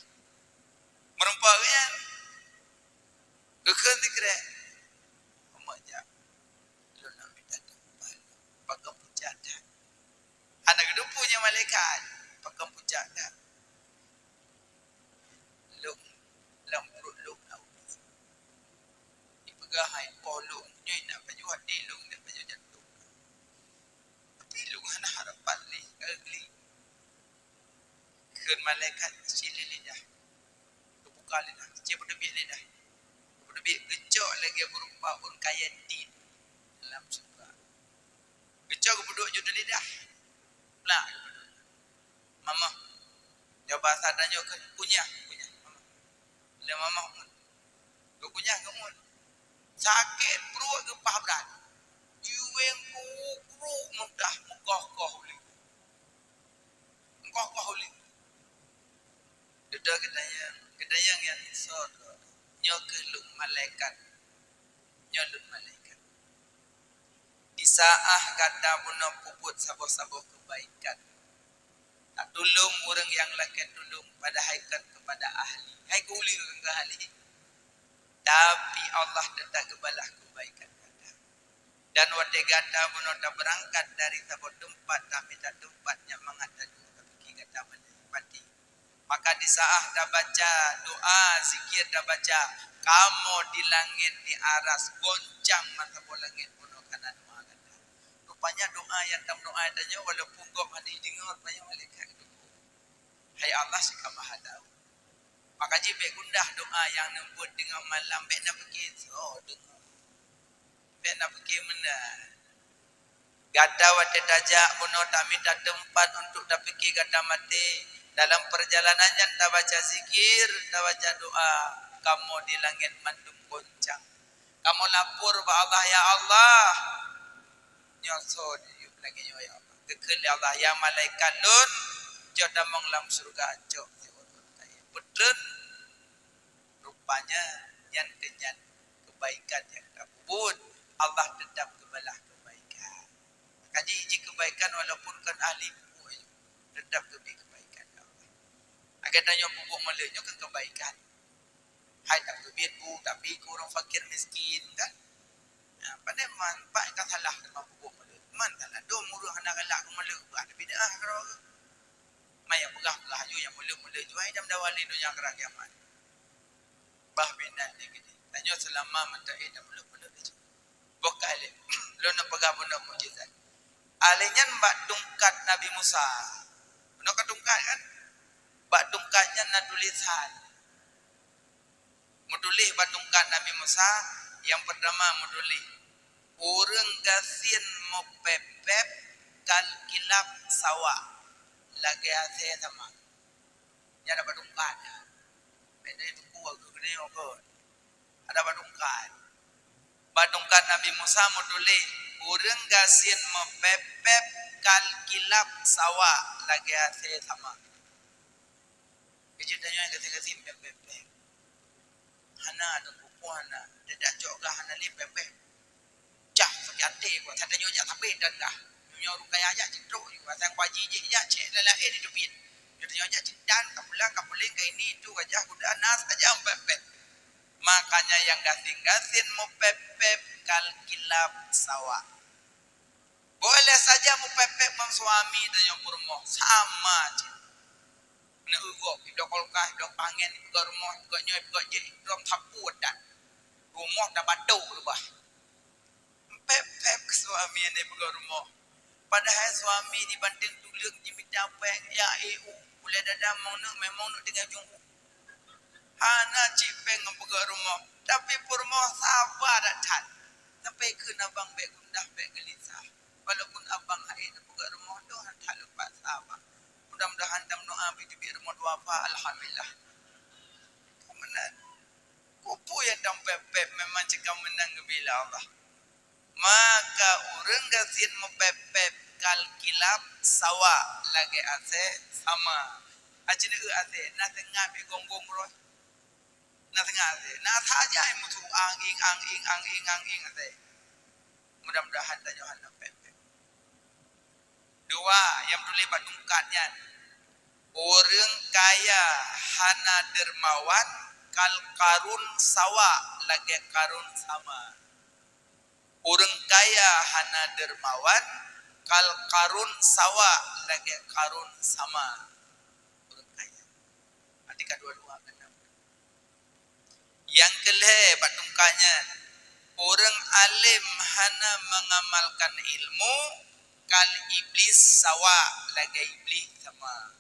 Meurumpok gobnyan. Geukheun sikrek. Umat jak. Lôn nak mita teumpat. Bak geupeujak that. Hana geuteupeue nyang malaikat. Pakon pucak that? Lôn, lam pruet lôn na ubit. Ipeugah hai poh lôn, nyoe na pajoh até lôn, na pajoh jantông. Tapi lôn hana harapan lé, ka geuh. Kheun malaikat, "Cit lé lidah. Geubuka lidah, cit peuteubiet lidah." Peuteubiet geucok lagèe beurupa ôn kayèe tiet lam syeuruga. Geucok geupeuduek ju lidah. Plak geupeuduek. Mamah. Nyoe basa tanyoe kheun kunyah, kunyah. Mamah. Lé mamah ngon. Geukunyah ngon. Sakét pruet geupah brat. Jiwéng kruk-kruk muntah meukoh-koh ulèe. Meukoh-koh ulèe. Dudoe geutanyong, geutanyong nyan, "Soe droe?" "Nyoe keuh lôn malaikat. Nyoe lôn malaikat." Di saát gata bunoe peubuet saboh-saboh keubaikan, tatulông ureueng nyang lakèe tulông, padahai kon keupada ahli. Hai geuh ulèe keu ahli. Tapi Allah teutap geubalah keubaikan gata. Dan watèe gata bunoe tabeurangkat dari saboh teumpat, tamita teumpat nyang mangat tanyoe tapike gata mati. Maka di saát tabaca doa, zikir tabaca, kamoe di langèt di aras goncang meusaboh langèt bunoe kana doa gata. Rupanya doa nyang tameudoa tanyoe walaupun gob hana jideungoe, rupanya malaikat geudukong. Hai Allah si ka Maha Tahu. Maka jih bèk gundah doa nyang neubuet teungoh malam, bèk na pike, "Soe deungoe?" Bèk na pike meunan. Gata watèe tajak bunoe tamita teumpat untuk tapike gata maté, dalam peurjalanan nyan tabaca zikir, tabaca doa, kamoe di langèt mandum goncang. Kamoe lapor bak Allah, "Ya Allah, nyoe soe jiyue lagèe nyoe, ya Allah?" Geukheun lé Allah, "Ya malaikat lôn, cok tamong lam syeuruga, cok siuroe kayèe." Peutreun. Rupanya nyan keuh nyan keubaikan nyang tapeubuet, Allah teutap geubalah keubaikan. Maka jih, jih keubaikan walaupun kon ahli peubuet, teutap geubri keubaikan lé Allah. Lagèe tanyoe peubuet meuleuet nyoe kan keubaikan. Hai tapeubiet bu, tapi keu ureueng fakir miskin kan. Nah, pandai man, bak ka salah teuma peubuet meuleuet. Man salah dum ureueng hana galak keu meuleuet, bah bid'ah keudroe. Man nyang peugah-peugah aju nyang meuleuet-meuleuet ju, hai dam dawa lé donya keurah kiamat. Bah binan lé geude. Tanyoe seulama meuteuen na meuleuet-meuleuet laju. Boh kali lôn neupeugah bunoe mukjizat. Ahli nyan bak tungkat Nabi Musa. Bunoe ka tungkat kan? Bak tungkat nyan na tulésan. Meutuléh bak tungkat Nabi Musa, nyang peurtama meutuléh, "Ureueng gasien meupép-pép kal kilab sawa, lagèe asèe sama." Nyan na bak tungkat nyan. Bèk na teungku keu keuneuk keu. Ada bak tungkat. Bak tungkat Nabi Musa meutuléh, "Ureueng gasien meupép-pép kal kilab sawa, lagèe asèe sama." Keujeut tanyoe gasien-gasien pép-pép-pép. Hana, teungku, hana. Dak cok gah hana lé pép-pép. Cah sakét até, buat that tanyoe jak sabe dan gah. Nyoe ureueng kaya jak cit trok ju. Asai Pak Haji jih jak cit lalak, eh, di teubiet. Nyoe tanyoe jak cit dan, ka pulang, ka pulang, ka ini, itu, ka jah, kuda, nas, ka jah, pép-pép. Makanya nyang gasien-gasien meupép-pép kal kilab sawa. Boleh saja meupép-pép ngon suami tanyoe peurumoh, sama cit. Neueu gob, ibloe kulkas, ibloe pangen, ipeugöt rumoh, ipeugöt nyoe, ipeugöt jih, droe sapeue that. Rumoh tabato leubah. Pép-pép keu suami nyang ipeugöt rumoh. Padahai suami jibanting tuleueng jimita péng, "Ya, eh, u, ulèe dadam mong neuk, mè mong neuk tinggai ujong u." Hana cit péng ngon peugöt rumoh, tapi peurumoh saba that-that. Sampai kheun abang bèk gundah, bèk geulisah. Walaupun abang hai neupeugöt rumoh, doh that lumpah saba. Mudah-mudahan tameudoa bit-bit rumoh duafa, alhamdulillah. Meunan. Peue nyang tameupép-pép memang cit ka meunan geubri lé Allah. Maka ureueng gasien meupép-pép kal kilab sawa lagèe asèe sama. Aci neueu asèe, na seungab igong-gong roh. Na seungab asèe, na saja meusu ang-ing, ang-ing, ang-ing, ang-ing asèe. Mudah-mudahan tanyoe hana pép-pép. Dua, nyang tuléh bak tungkat nyan. Ureueng kaya hana dermawan kal Qarun sawa lagèe Qarun sama. Ureueng kaya hana dermawan kal Qarun sawa lagèe Qarun sama. Jadi ka dua-dua keunan. Nyang keu lhèe bak tungka nyan, ureueng além hana mengamalkan ilmu, kal iblis sawa, lagèe iblis sama.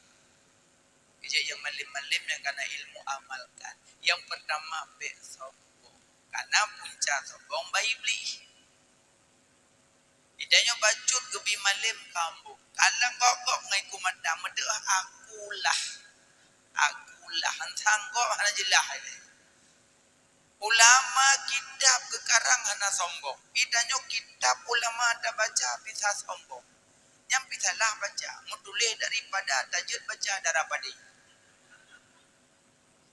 Jadi nyang malém-malém nyang kana ilmu amalkan. Nyang peurtama bèk sombong. Karena punca sombong bak iblis. Di tanyoe bacut geubi malém kambok. Kalang gok-gok ngon iku mata meudeuh akulah. Akulah. Hana sanggob hana jeulaih lé. Ulama kitab geukarang hana sombong. Di tanyoe kitab ulama tabaca bisa sombong. Nyang pih salah baca, meutuléh daripada tajeuet baca darah padé.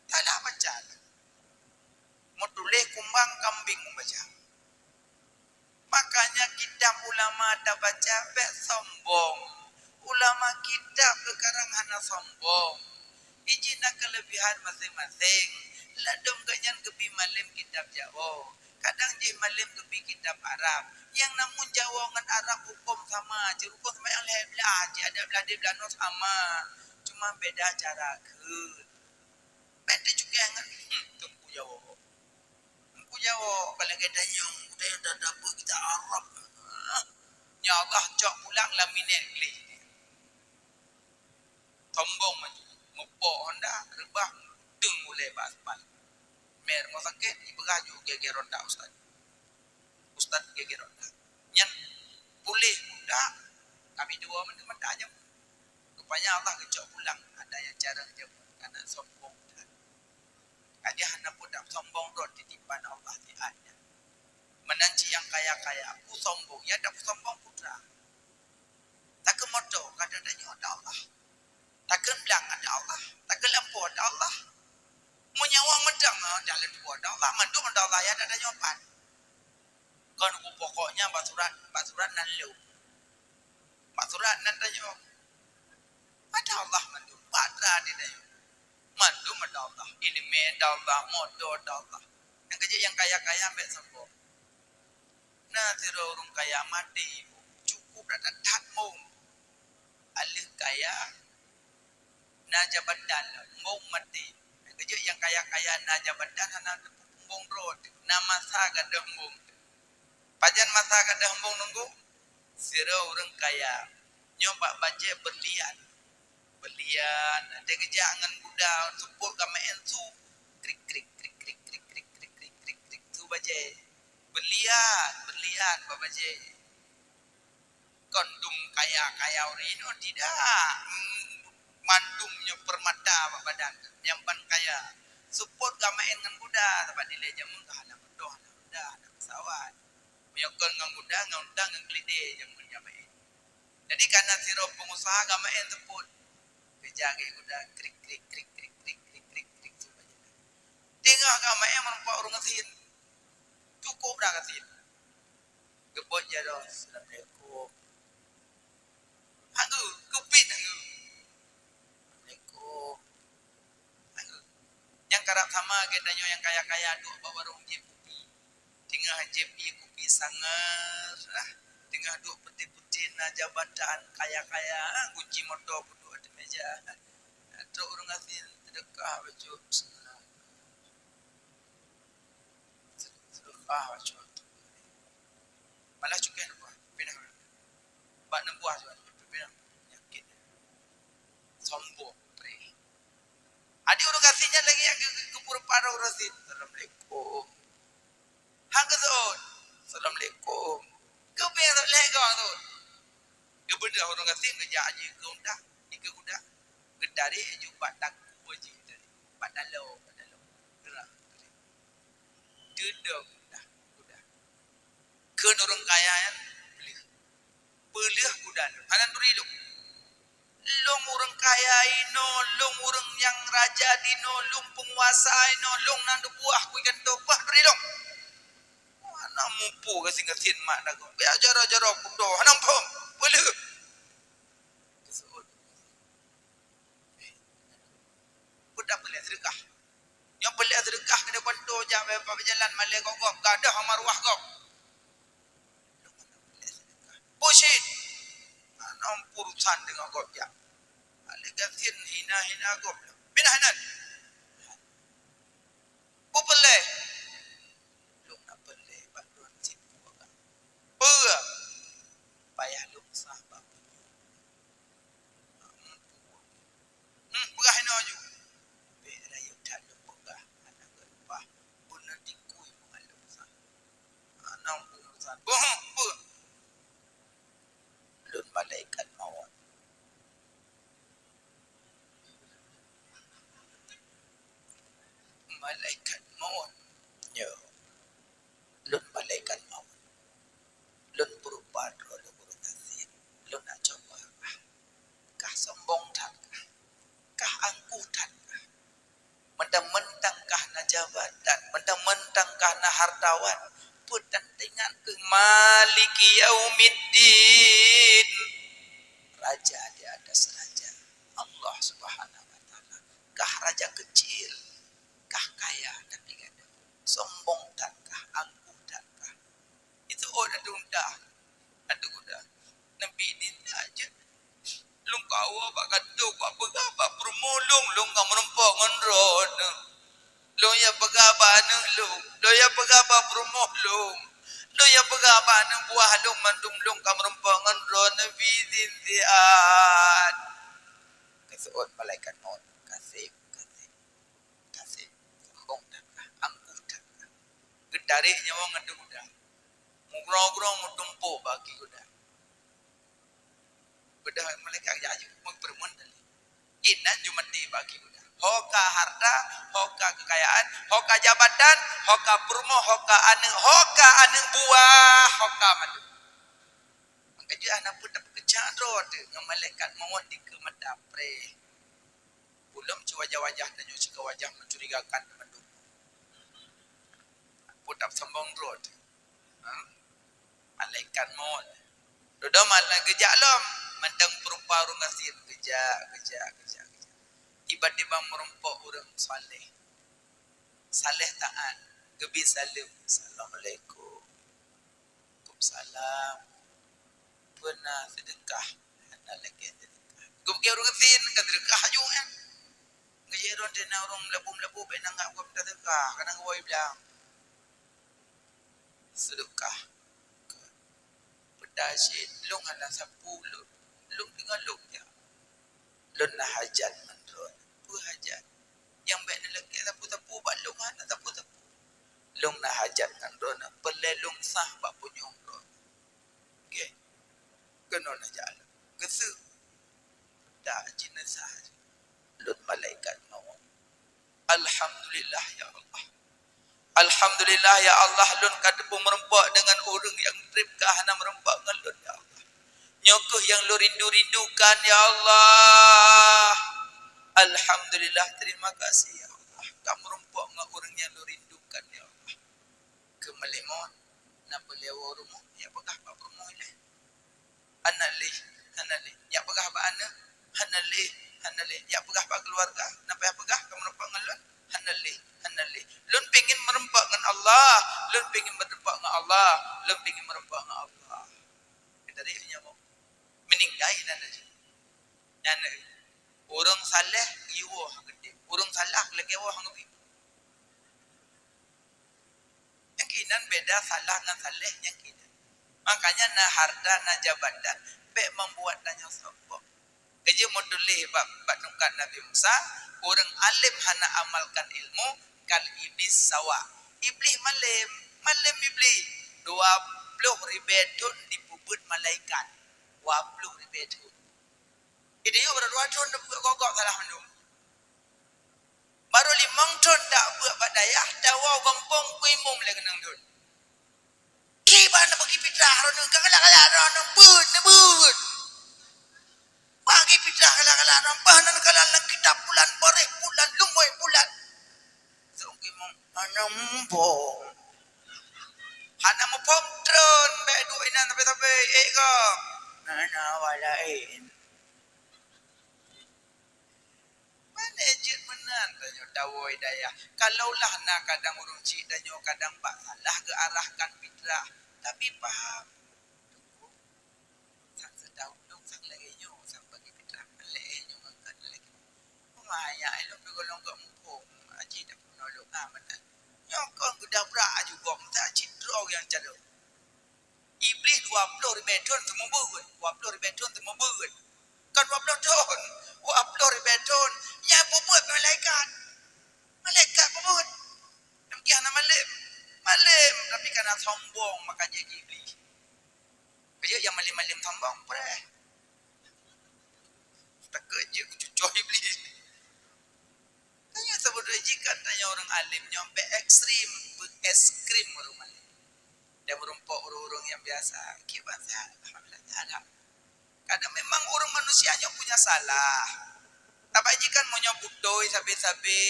Salah baca. Meutuléh kumbang kambing baca. Makanya kitab ulama tabaca bèk sombong. Ulama kitab geukarang hana sombong. Ijin na keuleubihan maséng-maséng. Ladôm geuh nyan geubi malém kitab Jawoe. Kadang jih malém geubi kitab Arab. Nyang namun Jawoe ngon Arab hukôm sama, jeuet hukôm sama nyang lhèe blah, jih adat blah deh blah noe sama. Cuma beda cara kheun. Bèk teucukèe ngon, hmm, Teungku Jawoe. Teungku Jawoe, kalau gata nyang, gata nyang dah dapet kitab Arab. Nyan Allah cok pulang laminate gleh. Sombong maju. Meupo Honda, reubah, teung ulèe bak aspal. Mè rumoh sakét, jipeugah ju gègèe ronda ustaz. Ustaz gègèe ronda. Nyan puléh budak, kami dua mantong mata nyang. Rupanya Allah geucok pulang, ada nyang carông jameun, karena sombong that. Ka jih hana peue that sombong droe di dipan Allah di akhirat. Meunan cit nyang kaya-kaya, peue sombong, nyang that peue sombong putra. Takheun moto, ka tanyoe ada Allah. Takheun blang ada Allah. Takheun lampôh ada Allah. Meunyoe awak meudong, ah, jalan dua ada Allah. Mandum ada Allah, ya, ada tanyoe pat. Kon ku pokoknya bak surat, bak surat nan lom. Bak surat nan tanyoe. Ada Allah mandum. Bak atra di tanyoe. Mandum ada Allah. Ileumèe ada Allah, moto ada Allah. Nyang keuh jih nyang kaya-kaya bèk sombong. Na sidroe ureueng kaya maté, cukup that-that mong. Aleuh kaya, na jabatan, mong maté. Keujeuet nyang kaya-kaya na jabatan hana teupeu mong droe, na masa gadôh mong. Pajan masa gadôh mong nunggu? Sidroe ureueng kaya, nyoe bak bajèe berlian. Berlian, watèe geujak ngon guda, seupôt ka meu'en su. Krik, krik, krik, su bajèe. Berlian, berlian bak bajèe. Kon dum kaya-kaya ureueng inong, tidak. Hmm, mandum nyoe permata bak badan, nyang ban kaya. Seupôt ka meu'en ngon guda, sabab dilèe jameun ka hana moto, hana guda, hana pesawat. Meunyoe kon ngon guda, ngon untang, ngon keulidèe jameun nyang meu'en. Jadi, kana sidroe peungusaha ka meu'en seupôt. Geujak geuh guda, krik, krik, krik, su bajèe. Teungoh ka meu'en meureumpok ureueng gasien. Cukup dah gasien. Geubeuet jaroe, "Assalamualaikum." Hana, keubiet hana. "Assalamualaikum." Hana. Nyang karab sama geutanyoe nyang kaya-kaya duek bak warong jieb kupi. Teungoh jieb ié kupi sangar, ah. Teungoh duek peuti-peuti na jabatan kaya-kaya, ah, gunci moto peuduek ateueh meja. Trok ureueng gasien, seudeukah bacut. Seudeukah bacut. Malah cukai neubuah, pinah. Bak neubuah juga, pinah. Yakin. Sombong, preh. Adak ureueng gasien nyan lagèe nyang geu-, geu-, geupeurupa ureueng gasien. "Assalamualaikum." Han geuseuôt. "Assalamualaikum." Keubiet lhèe goe tu. Geubeudôh ureueng gasien geujak jih keu unta, dikeue guda. Geutarek jih bak takue jih tadi. Bak taloe, bak taloe. Geurah. Teudong dah guda. Kheun ureueng kaya nyan, "Peuleueh. Peuleueh guda lôn. Hana turi lôn. Lôn ureueng kaya inoe, lôn ureueng nyang raja di inoe, lôn peunguasa inoe, lôn na neubuah kui kantô, bah turi lôn." Hana muphom gasien-gasien mak dagoe. Geujak jaroe-jaroe kuto, hana muphom. "Peuleueh." Geuseuôt. Peue tapeuleueh seudeukah? Nyoe peuleueh seudeukah keuneuk bantu jak bak jalan malèe gob-gob, gadôh maruah gob. Bullshit. Hana urusan deungon gob jak. Malèe gasien hina-hina gob. Pinah nan. Sah bak punyueng. Hmm, peugah inoe ju. Bèk rayeuk that lôn peugah, hana geuleupah. Beuna tikui meualeueng sah. Hana peue urusan. Boh, boh. Lôn malaikat mawöt. Malaikat mawöt. Yo. Lôn malaikat mawöt. Lôn peurupa droe lôn ureueng gasien. Lôn na cuba kah. Kah sombong that kah. Kah angkuh that kah. Mantang-mantang kah na jabatan, mantang-mantang kah na hartawan, peue tan teuingat keuh Maliki Yaumiddin, raja di atas raja, Allah Subhanahu wa Taala. Kah raja kecil, kah kaya tapi gadoh, sombong that kah, angkuh that kah. Itu oh dah tundah. Aduh dah. Nabi Idin aja. Lôn kawa bak kantô, bak peugah bak peurumoh lôn, lôn ka meurumpok ngon droeneuh. Lôn ya peugah bak aneuk lôn, lôn ya peugah bak peurumoh lôn. Lôn ya peugah bak aneuk buah lôn, mandum lôn ka meurumpok ngon droeneuh fi idin siat. Geuseuôt malaikat maut. Kaseb, kaseb. Kaseb, sombong that kah, angkuh that kah. Geutarek nyoe ngon teuh kuda. Mugroe-groe meutumpôk bak kaki kuda. Beudôh malaikat jak aju meupeureumeun tadi. Inan ju maté bak kaki kuda. Ho ka harta, ho ka keukayaan, ho ka jabatan, ho ka peurumoh, ho ka aneuk, ho ka aneuk buah, ho ka mandum. Maka jeuet hana peue tapeukeucak droe teuh ngon malaikat mawöt dikeue mata preh. Ulôn cit wajah-wajah tanyoe cit ka wajah mencurigakan teuma. Peue tasombong droe teuh? Ha? Malaikat maut. Dudoe malam geujak lom, mantong peurupa ureueng gasien geujak, geujak, geujak, geujak. Tiba-tiba meurumpok ureueng saleh. Saleh taat, geubri saleuem, "Assalamualaikum." "Waalaikumsalam." "Peue na seudeukah?" "Hana lagèe seudeukah." Geupeugah ureueng gasien ka seudeukah aju nyan. Geujak droe teuh na ureueng meulabu-meulabu bèk na anggab gob seudeukah, kadang geuwoe blang. Seudeukah. Peue ta cit, lôn hana sapeue lôn. Lôn tinggai lôn jak. Lôn na hajat ngon droeneuh. Peue hajat? Nyang bèk neulakèe sapeue-sapeue bak lôn, hana sapeue-sapeue. Lôn na hajat ngon droeneuh, peureulèe lôn sah bak punyueng droeneuh. Oke. Keunoe na jak lôn. Geuseuh. Dak jineusah lôn malaikat maut. Alhamdulillah, ya Allah. Alhamdulillah, ya Allah, lôn ka teupeu meurumpok deungon ureueng nyang trép ka hana meurumpok ngon lôn, ya Allah. Nyoe kheueh nyang lôn rindu-rindukan, ya Allah. Alhamdulillah, terima kasih, ya Allah. Ka meurumpok ngon ureueng nyang lôn rindukan, ya Allah. Keu malaikat maut, na peureulèe woe rumoh, ya peugah bak peurumoh ilèe. Hana lé, hana lé. Jak peugah bak aneuk, hana lé, hana lé. Jak peugah bak keuluwarga, na payah peugah ka meurumpok ngon lôn, hana lé, hana lé. Lôn pingin meurumpok ngon Allah, lôn pingin meurumpok ngon Allah, lôn pingin meurumpok ngon Allah. Dari nyoe meninggai dan laju. Nyan ureueng saleh geuwoe han geutém, ureueng salah geulakèe woe han geubri. Nyang keunan beda salah ngon saleh nyang keunan. Makanya na harta, na jabatan, bèk membuat tanyoe sombong. Keujeuet meutuléh bak, bak tungkat Nabi Musa, ureueng alim hana amalkan ilmu, kal iblis sawa. Iblih malém, malém iblih. Dua ploh ribèe thôn jipeubeuet malaikat. Dua ploh ribèe thôn. Idéh baru dua thôn dah beuet gob-gob salah mandum. Baru limong thôn dak beuet bak dayah, tawoe gampông kui mum lé keunong thôn. Kiban na bagi pitrah droeneuh, ka galak-galak droeneuh, beuet, na beuet. Bagi pitrah galak-galak droeneuh, bah na neukalon lam kitab pulan, bareh pulan, lumbôi pulan. Sungki mong, hana muphom. Hana muphom thôn, bèk duek inan sabe-sabe, ék gob. Hana awak laén. Pane jeuet meunan tanyoe tawoe dayah. Kalaulah na kadang ureueng chik tanyoe kadang bak salah geuarahkan pitrah, tapi paham. Sang seudau lôn sang lagèe nyoe, sang bagi pitrah lagèe nyoe ngon lagèe nyoe. Maya ilôn pih gohlom gok muphom, aji dak peunolong ah meunan. Nyoe kon geudabrak aju gok meuta cit droe nyang calon. Iblih Dua ploh ribèe thon seumeubeuet, dua ploh ribèe thon seumeubeuet. Kon dua ploh thon, dua ploh ribèe thon. Nyang peubuet malaikat. Malaikat peubuet. Demikian na malem. Malem, tapi kana sombong maka jeuet keu Iblih. Jeuet nyang malem-malem sombong, preh. Takot jeuet keu cucoh Iblih. Tanyoe saboh droe jih kan tanyoe ureueng alem nyoe bèk ekstrem, beu es krim ureueng alem. Dan meurumpok ureueng-ureueng nyang biasa. Kiban sehat, alhamdulillah, sehat. Kadang memang ureueng manusia nyoe punya salah. Tapi jih kan meunyoe beutôi sabe-sabe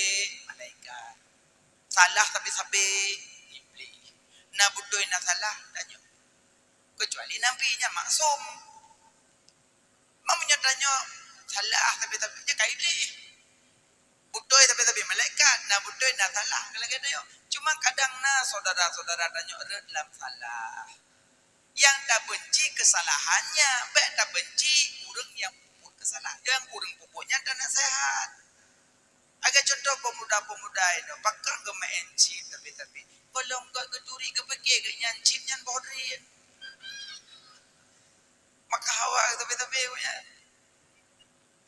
malaikat. Salah sabe-sabe Iblih. Na beutôi na salah tanyoe. Kecuali Nabi nyan maksum. Meunyoe tanyoe salah sabe-sabe nyan ka Iblih. Beutôi sabe-sabe malaikat, na beutôi na salah lagèe tanyoe. Cuma kadang na syedara-syedara tanyoe rhot lam salah. Nyang tabenci keusalahan nyan, bèk tabenci ureueng nyang peubuet keusalahan. Nyang ureueng peubuet nyan tanaseuhat. Lagèe cuntoh peumuda-peumuda inoe, pakon geumeu'en chip sabe-sabe. Gohlom gèt geuturi geupike geuh nyan chip nyan boh drien. Maka hawa sabe-sabe nyan.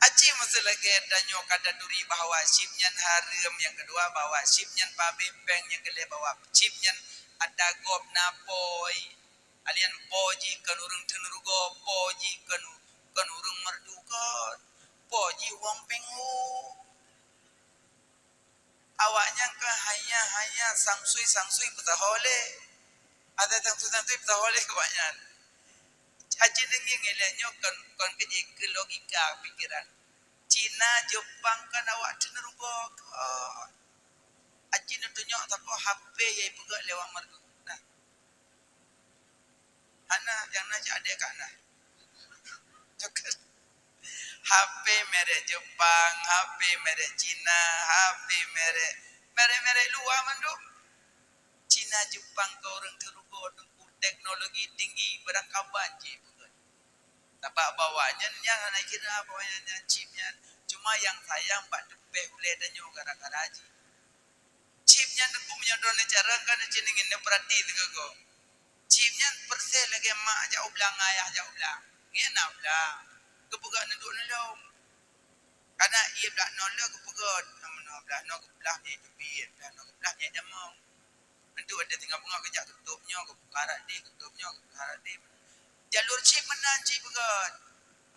Aci meuseulagèe tanyoe ka taturi bahwa chip nyan hareuem, nyang keudua bahwa chip nyan pabeh péng, nyang keulhèe bahwa chip nyan ata gob na poi. Alian po jih kon ureueng teuneurugoe, po jih kon, kon ureueng merdu kon, po jih wong péng hu. Awaknyan ka hanya-hanya sangsui-sangsui peusaho lé. Ada sangsui-sangsui peusaho lé awaknyan. Aci deungoe ilèe nyoe kon, kon keu jih keu logika pikeran. Cina, Jepang kan awak teuneurugoe kon. Aci neutunyok saboh H P nyang ipeugèt lé awak merdu. Nah. Hana, nyang na cit adék ka na. H P merek Jepang, H P merek Cina, H P merek, merek-merek luwa mandum. Cina, Jepang keu ureueng teurugoe teungku teknologi tinggi, barangkaban jih peugah. Sabab bahwa nyan nyang hana kira bahwa nyan, nyan chip nyan. Cuma nyang sayang bak teupeh ulèe tanyoe gara-gara jih. Chip nyan teungku meunyoe droeneuh carông kan neucit ngon neupeurati sigoe-goe. Chip nyan persis lagèe mak jak u blang, ayah jak u blang. Ngieng na u blang. Geupeugah neuduek neulom. Kana ié blah noe le geupeugah, na meunoe blah noe geuplah nyang teubiet, blah noe geuplah nyang jamong. Entu ada tinggai beungoh geujak geutôb nyoe, geupeugah rot deh, geutôb nyoe, geupeugah rot deh. Jalur chip meunan chip beugöt.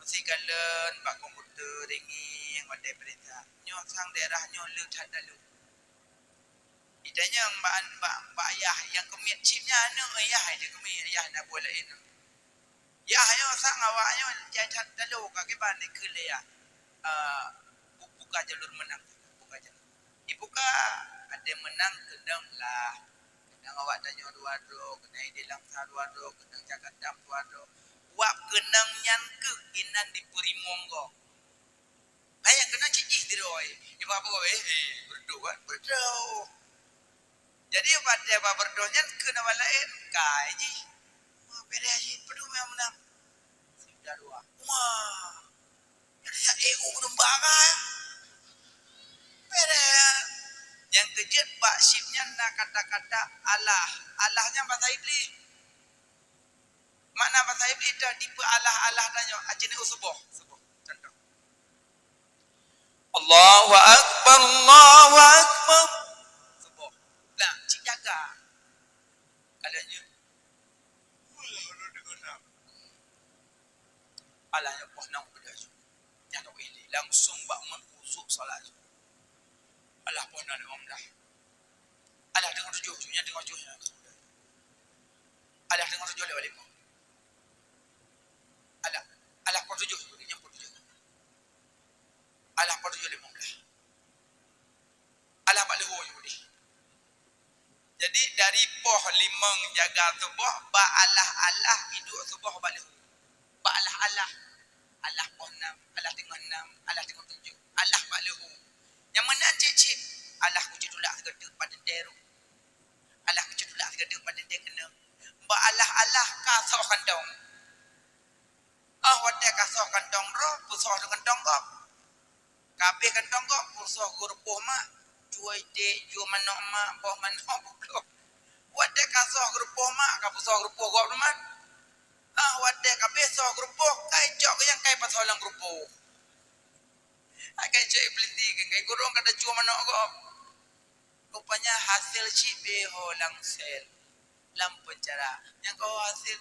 Meusikalon bak komputer ringieng watèe peurintah. Nyoe sang daerah nyoe le that talo. Itanyong bak, bak, bak yah nyang keumiet chip nyan, aneuk yah, dia keumiet yah na buet laén. Yah nyoe sang awak nyoe jai that talo ka kiban dikeue lé yah. Eh, bu-, buka jalur menang, buka jalur. Ibuka, ada menang keunong lah. Keunong awak tanyoe dua droe, keunong di Langsa dua droe, keunong Jakarta dua droe. Wab keunong nyan keuh inan dipeurimong gob. Hai nyang keunan cit jih sidroe. Iba apa gawe? Eh, beureudoh kan? Beureudoh. Jadi, watèe ba beureudoh nyan keunan laén, kai jih. Wah, beureh jih, peue meunang? Sudah dua. Wah. Jadi, ya, eh, uh, lomba kan? Beureh. Nyang keujeuet bak chip nyan na kata-kata Allah. Allah nyan bahasa Iblih. Makna bahasa Iblih dah dipeualah-alah tanyoe, aci neu suboh. Suboh. Contoh. Allahu Akbar, Allahu Akbar. Suboh. Nah, cit jaga. Kalau nyoe. Allah nyoe poh nang peugah. Nyang ka ilèe langsung bak meunan khusyuk salat. Allah poh nang lima belas. Allah teungoh tujoh, nyan teungoh tujoh. Allah teungoh tujoh lewat lima. Allah, Allah poh tujoh, nyan poh tujoh. Allah poh tujoh lima belas. Allah bak leuhô Yahudi. Jadi, dari poh limong jaga suboh, bak alah-alah iduek suboh bak leuhô. Bak alah-alah. Alah poh nam, alah teungoh nam, alah teungoh tujoh, alah bak leuhô. Nyang meunan cit-cit, alah kucit tulak sigoe teuk bak teuntèe rôh. Alah kucit tulak sigoe teuk bak teuntèe keunoe. Bak alah-alah ka soh kantong. Ah, watèe ka soh kantong droe, peusoh kantong gob. Ka abéh kantong gob, peusoh geurupoh mak, jua iték, jua manok mak, boh manok bubloe. Watèe ka soh geurupoh mak, ka peusoh geurupoh gob teuma. Ah, watèe ka abéh soe keureupôh, ka icok keu nyang ka ipasoe lam keureupôh. Ka icok ipeulinti keu, ka igurông ka tacue manok gob. Rupanya hasé cit beuho lam sel, lam peunjara. Nyang ka hasé,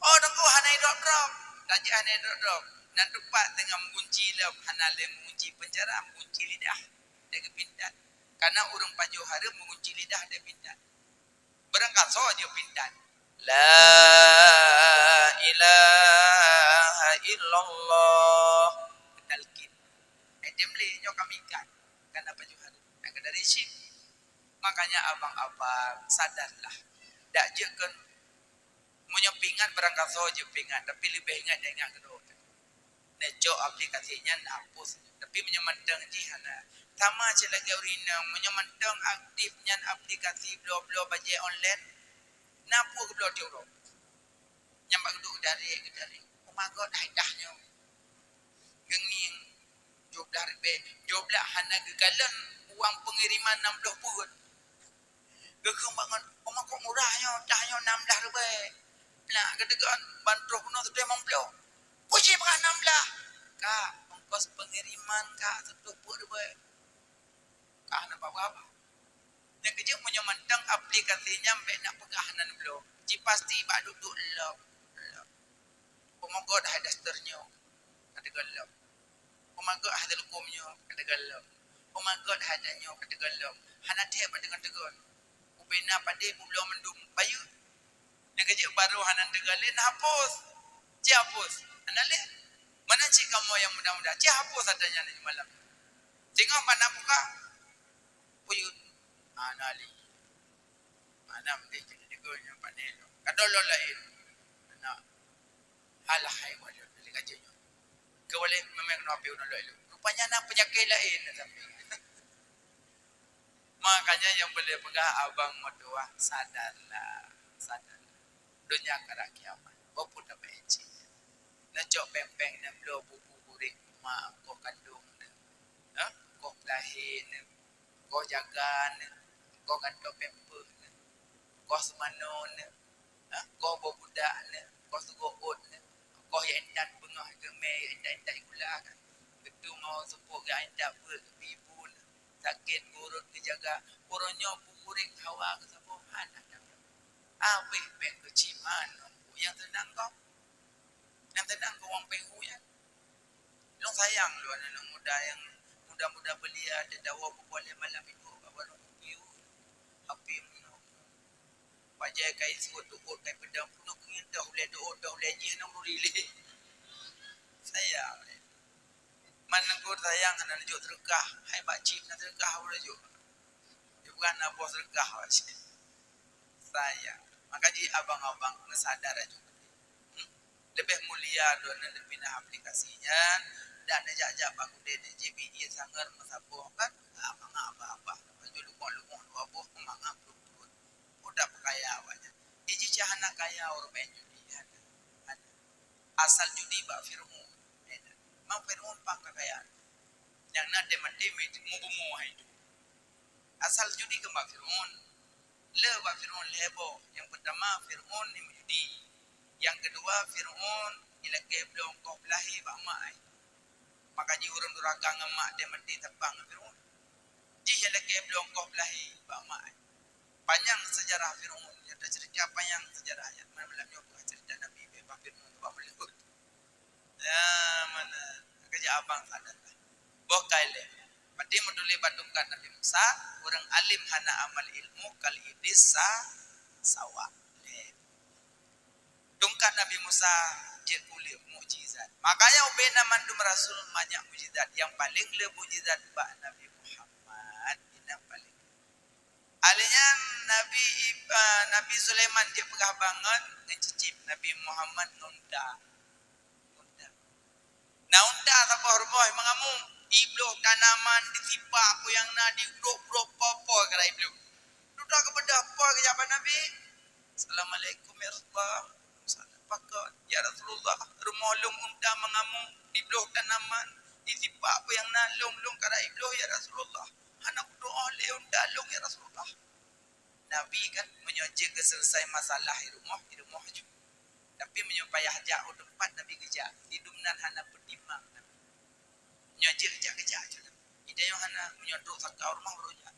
oh, teungku hana idrop-drop. Tajak hana idrop-drop. Nan teumpat teungoh meugunci lom, hana lé meugunci peunjara, meugunci lidah. Dia geupintat. Karena ureueng pajoh hareuem meugunci lidah dia pintat. Beurangkasoe jeuet pintat. La ilaha illallah. Talkin. Eh, dem lé nyoe kami ikat. Karena pajoh hareuem. Nyang keuh dari syik. Makanya abang-abang, sadarlah. Dak jeuet keu meunyoe peuingat beurangkasoe jeuet peuingat, tapi leubeh ingat dak ingat keudroe. Neucok aplikasi nyan hapus. Tapi meunyoe mantong jih hana. Sama cit lagèe ureueng inong, meunyoe mantong aktif nyan aplikasi bloe-bloe bajèe online, na peue geubloe tiep uroe. Nyang bak geuduek geudarek-geudarek. Uma gèt hai dah nyoe. Geungieng. Dua blah ribèe. Dua blah hana geukalon uang pengiriman enam puluh peuet. Geukheun bangon, "Oh, makok murah nyoe, dah nyoe nam blah ribèe." Nak geuteugon, ban troh keunoe siteungoh limong ploh. Puji peugah nam blah. Kak, ongkos pengiriman, Kak, siteungoh peuet ribèe. Kak, hana peue-peue. Nyang keujeuet meunyoe mantong aplikasi nyan bèk nak peugah nan bloe. Ji pasti bak duek-duek lom. Lom. Peumogôt hai daster nyoe. Ka teugon lom. Peumogôt hai teuleukum nyoe. Ka teugon lom. Peumogôt hai dan nyoe. Ka teugon lom. Hana thèe bak teugon-teugon. Ubena padé bubloe mandum. Bayeue. Nyang keujeuet barô hana teugon lé, na hapus. Ci hapus. Hana lé. Meunan cit kamoe nyang muda-muda. Ci hapus ata nyan di malam. Singoh bak na buka. Puyut. Hana lé. Mana meusti jadi tiga nyang pandai tu. Kata lo lain. Nak. Alah, hai, waduh, beli kaji nyo. Ke boleh memang kena api udah lo. Rupanya na penyakit lain sampai. Makanya yang boleh peugah abang mertua, sadarlah, sadarlah. Dunia akhirat kiamat. Bapu tak baik cik. Nak cok peng-peng, nak bloe bubu guring, mak kau kandung, nak. Ha? Kau lahir, nak. Goh jaga neu, goh gantoe pamper neu, goh seumanoe neu, ha, goh boh budak neu, goh seugoe ôt neu, goh jak intat beungoh keu mè, jak intat-intat gula kan. Geuteueng awak seupôt jak intat beuet keu ibu neu, sakét ureueng geujaga, uroe nyoe peugurèng hawa keu saboh hana. Abéh bèk keuciman nyang seunang gob. Nyang seunang gob wang péng hu nyan. Lôn sayang lôn aneuk muda nyang muda-muda beulia teudawa pukon lhèe malam itu bak warong kopi. Tapi meunyoe bajèe kai suet tuot kai peudong peunoh keungieng dah ulèe tuot dah ulèe jih nang duri lé. Sayang. Man neugor sayang hana neujok seudeukah, hai bak cit na seudeukah ulèe jok. Di bukan na boh seudeukah bak cit. Sayang. Maka jih abang-abang meusadar aju. Hmm? Leubeh mulia droeneuh neupinah aplikasi nyan, dan neujak-jak bak gudée neujép ijin sangeut meusaboh kan, ah, mangat abah-abah, baju lungong-lungong dua boh, mangat peuet-peuet. Udah peukaya awak nyan. Iji cit hana kaya ureueng main judi, hana. Hana. Asal judi bak Fir'aun. Memang Fir'aun pang ka kaya. Nyang na tem-tem mubumoe hai tu. Asal judi keu bak Fir'aun. Le bak Fir'aun lhèe boh. Nyang peutama, Fir'aun ni meujudi. Nyang keudua, Fir'aun ilakèe bloe ongkoh peulahé bak mak ai. Maka jih ureueng duraka ngon mak dan maté tapang ngon Fir'aun. Jih ilakèe bloe ongkoh peulahé bak mak ai. Panyang seujarah Fir'aun, nyata ceurita panyang seujarah nyan. Malam nyoe peugah ceurita Nabi bak Fir'aun bak mulut. Ya, mana? Keujak abang sadar lah. Boh kai lé. Berarti meutuléh bak tungkat Nabi Musa, ureueng alim hana amal ilmu kal iblis sa-, sawa. Lé. Tungkat Nabi Musa jeuet kulét mukjizat. Makanya ubena mandum rasul banyak mukjizat. Nyang paleng le mukjizat bak Nabi Muhammad. Nyang paleng. Alèh nyan Nabi Ib-, ah, Nabi Sulaiman jeuet peugah bangon ngon cicém Nabi Muhammad ngon unta. Ngon unta. Na unta saboh rumoh mangamong, ibloh tanaman, disipak peue nyang na, dibrok-brok po-po kara ibloh. Dudoe keubeudôh po geujak bak Nabi. Assalamualaikum ya Rasulullah. Pakon, ya Rasulullah, rumoh lôn unta mangamong, dibloh tanaman, disipak peue nyang na, lôn, lôn kara ibloh ya Rasulullah. Hana kutu'oh lé unta lôn ya Rasulullah. Nabi kan meunyoe jeuet geuseuleusai masalah i rumoh, i rumoh ju. Dak Yah jak u teumpat Nabi geujak, di dum nan hana peutimang Nabi. Nyoe jeuet jak geujak cit. Idayong hana, meunyoe trok saka u rumoh baru jak.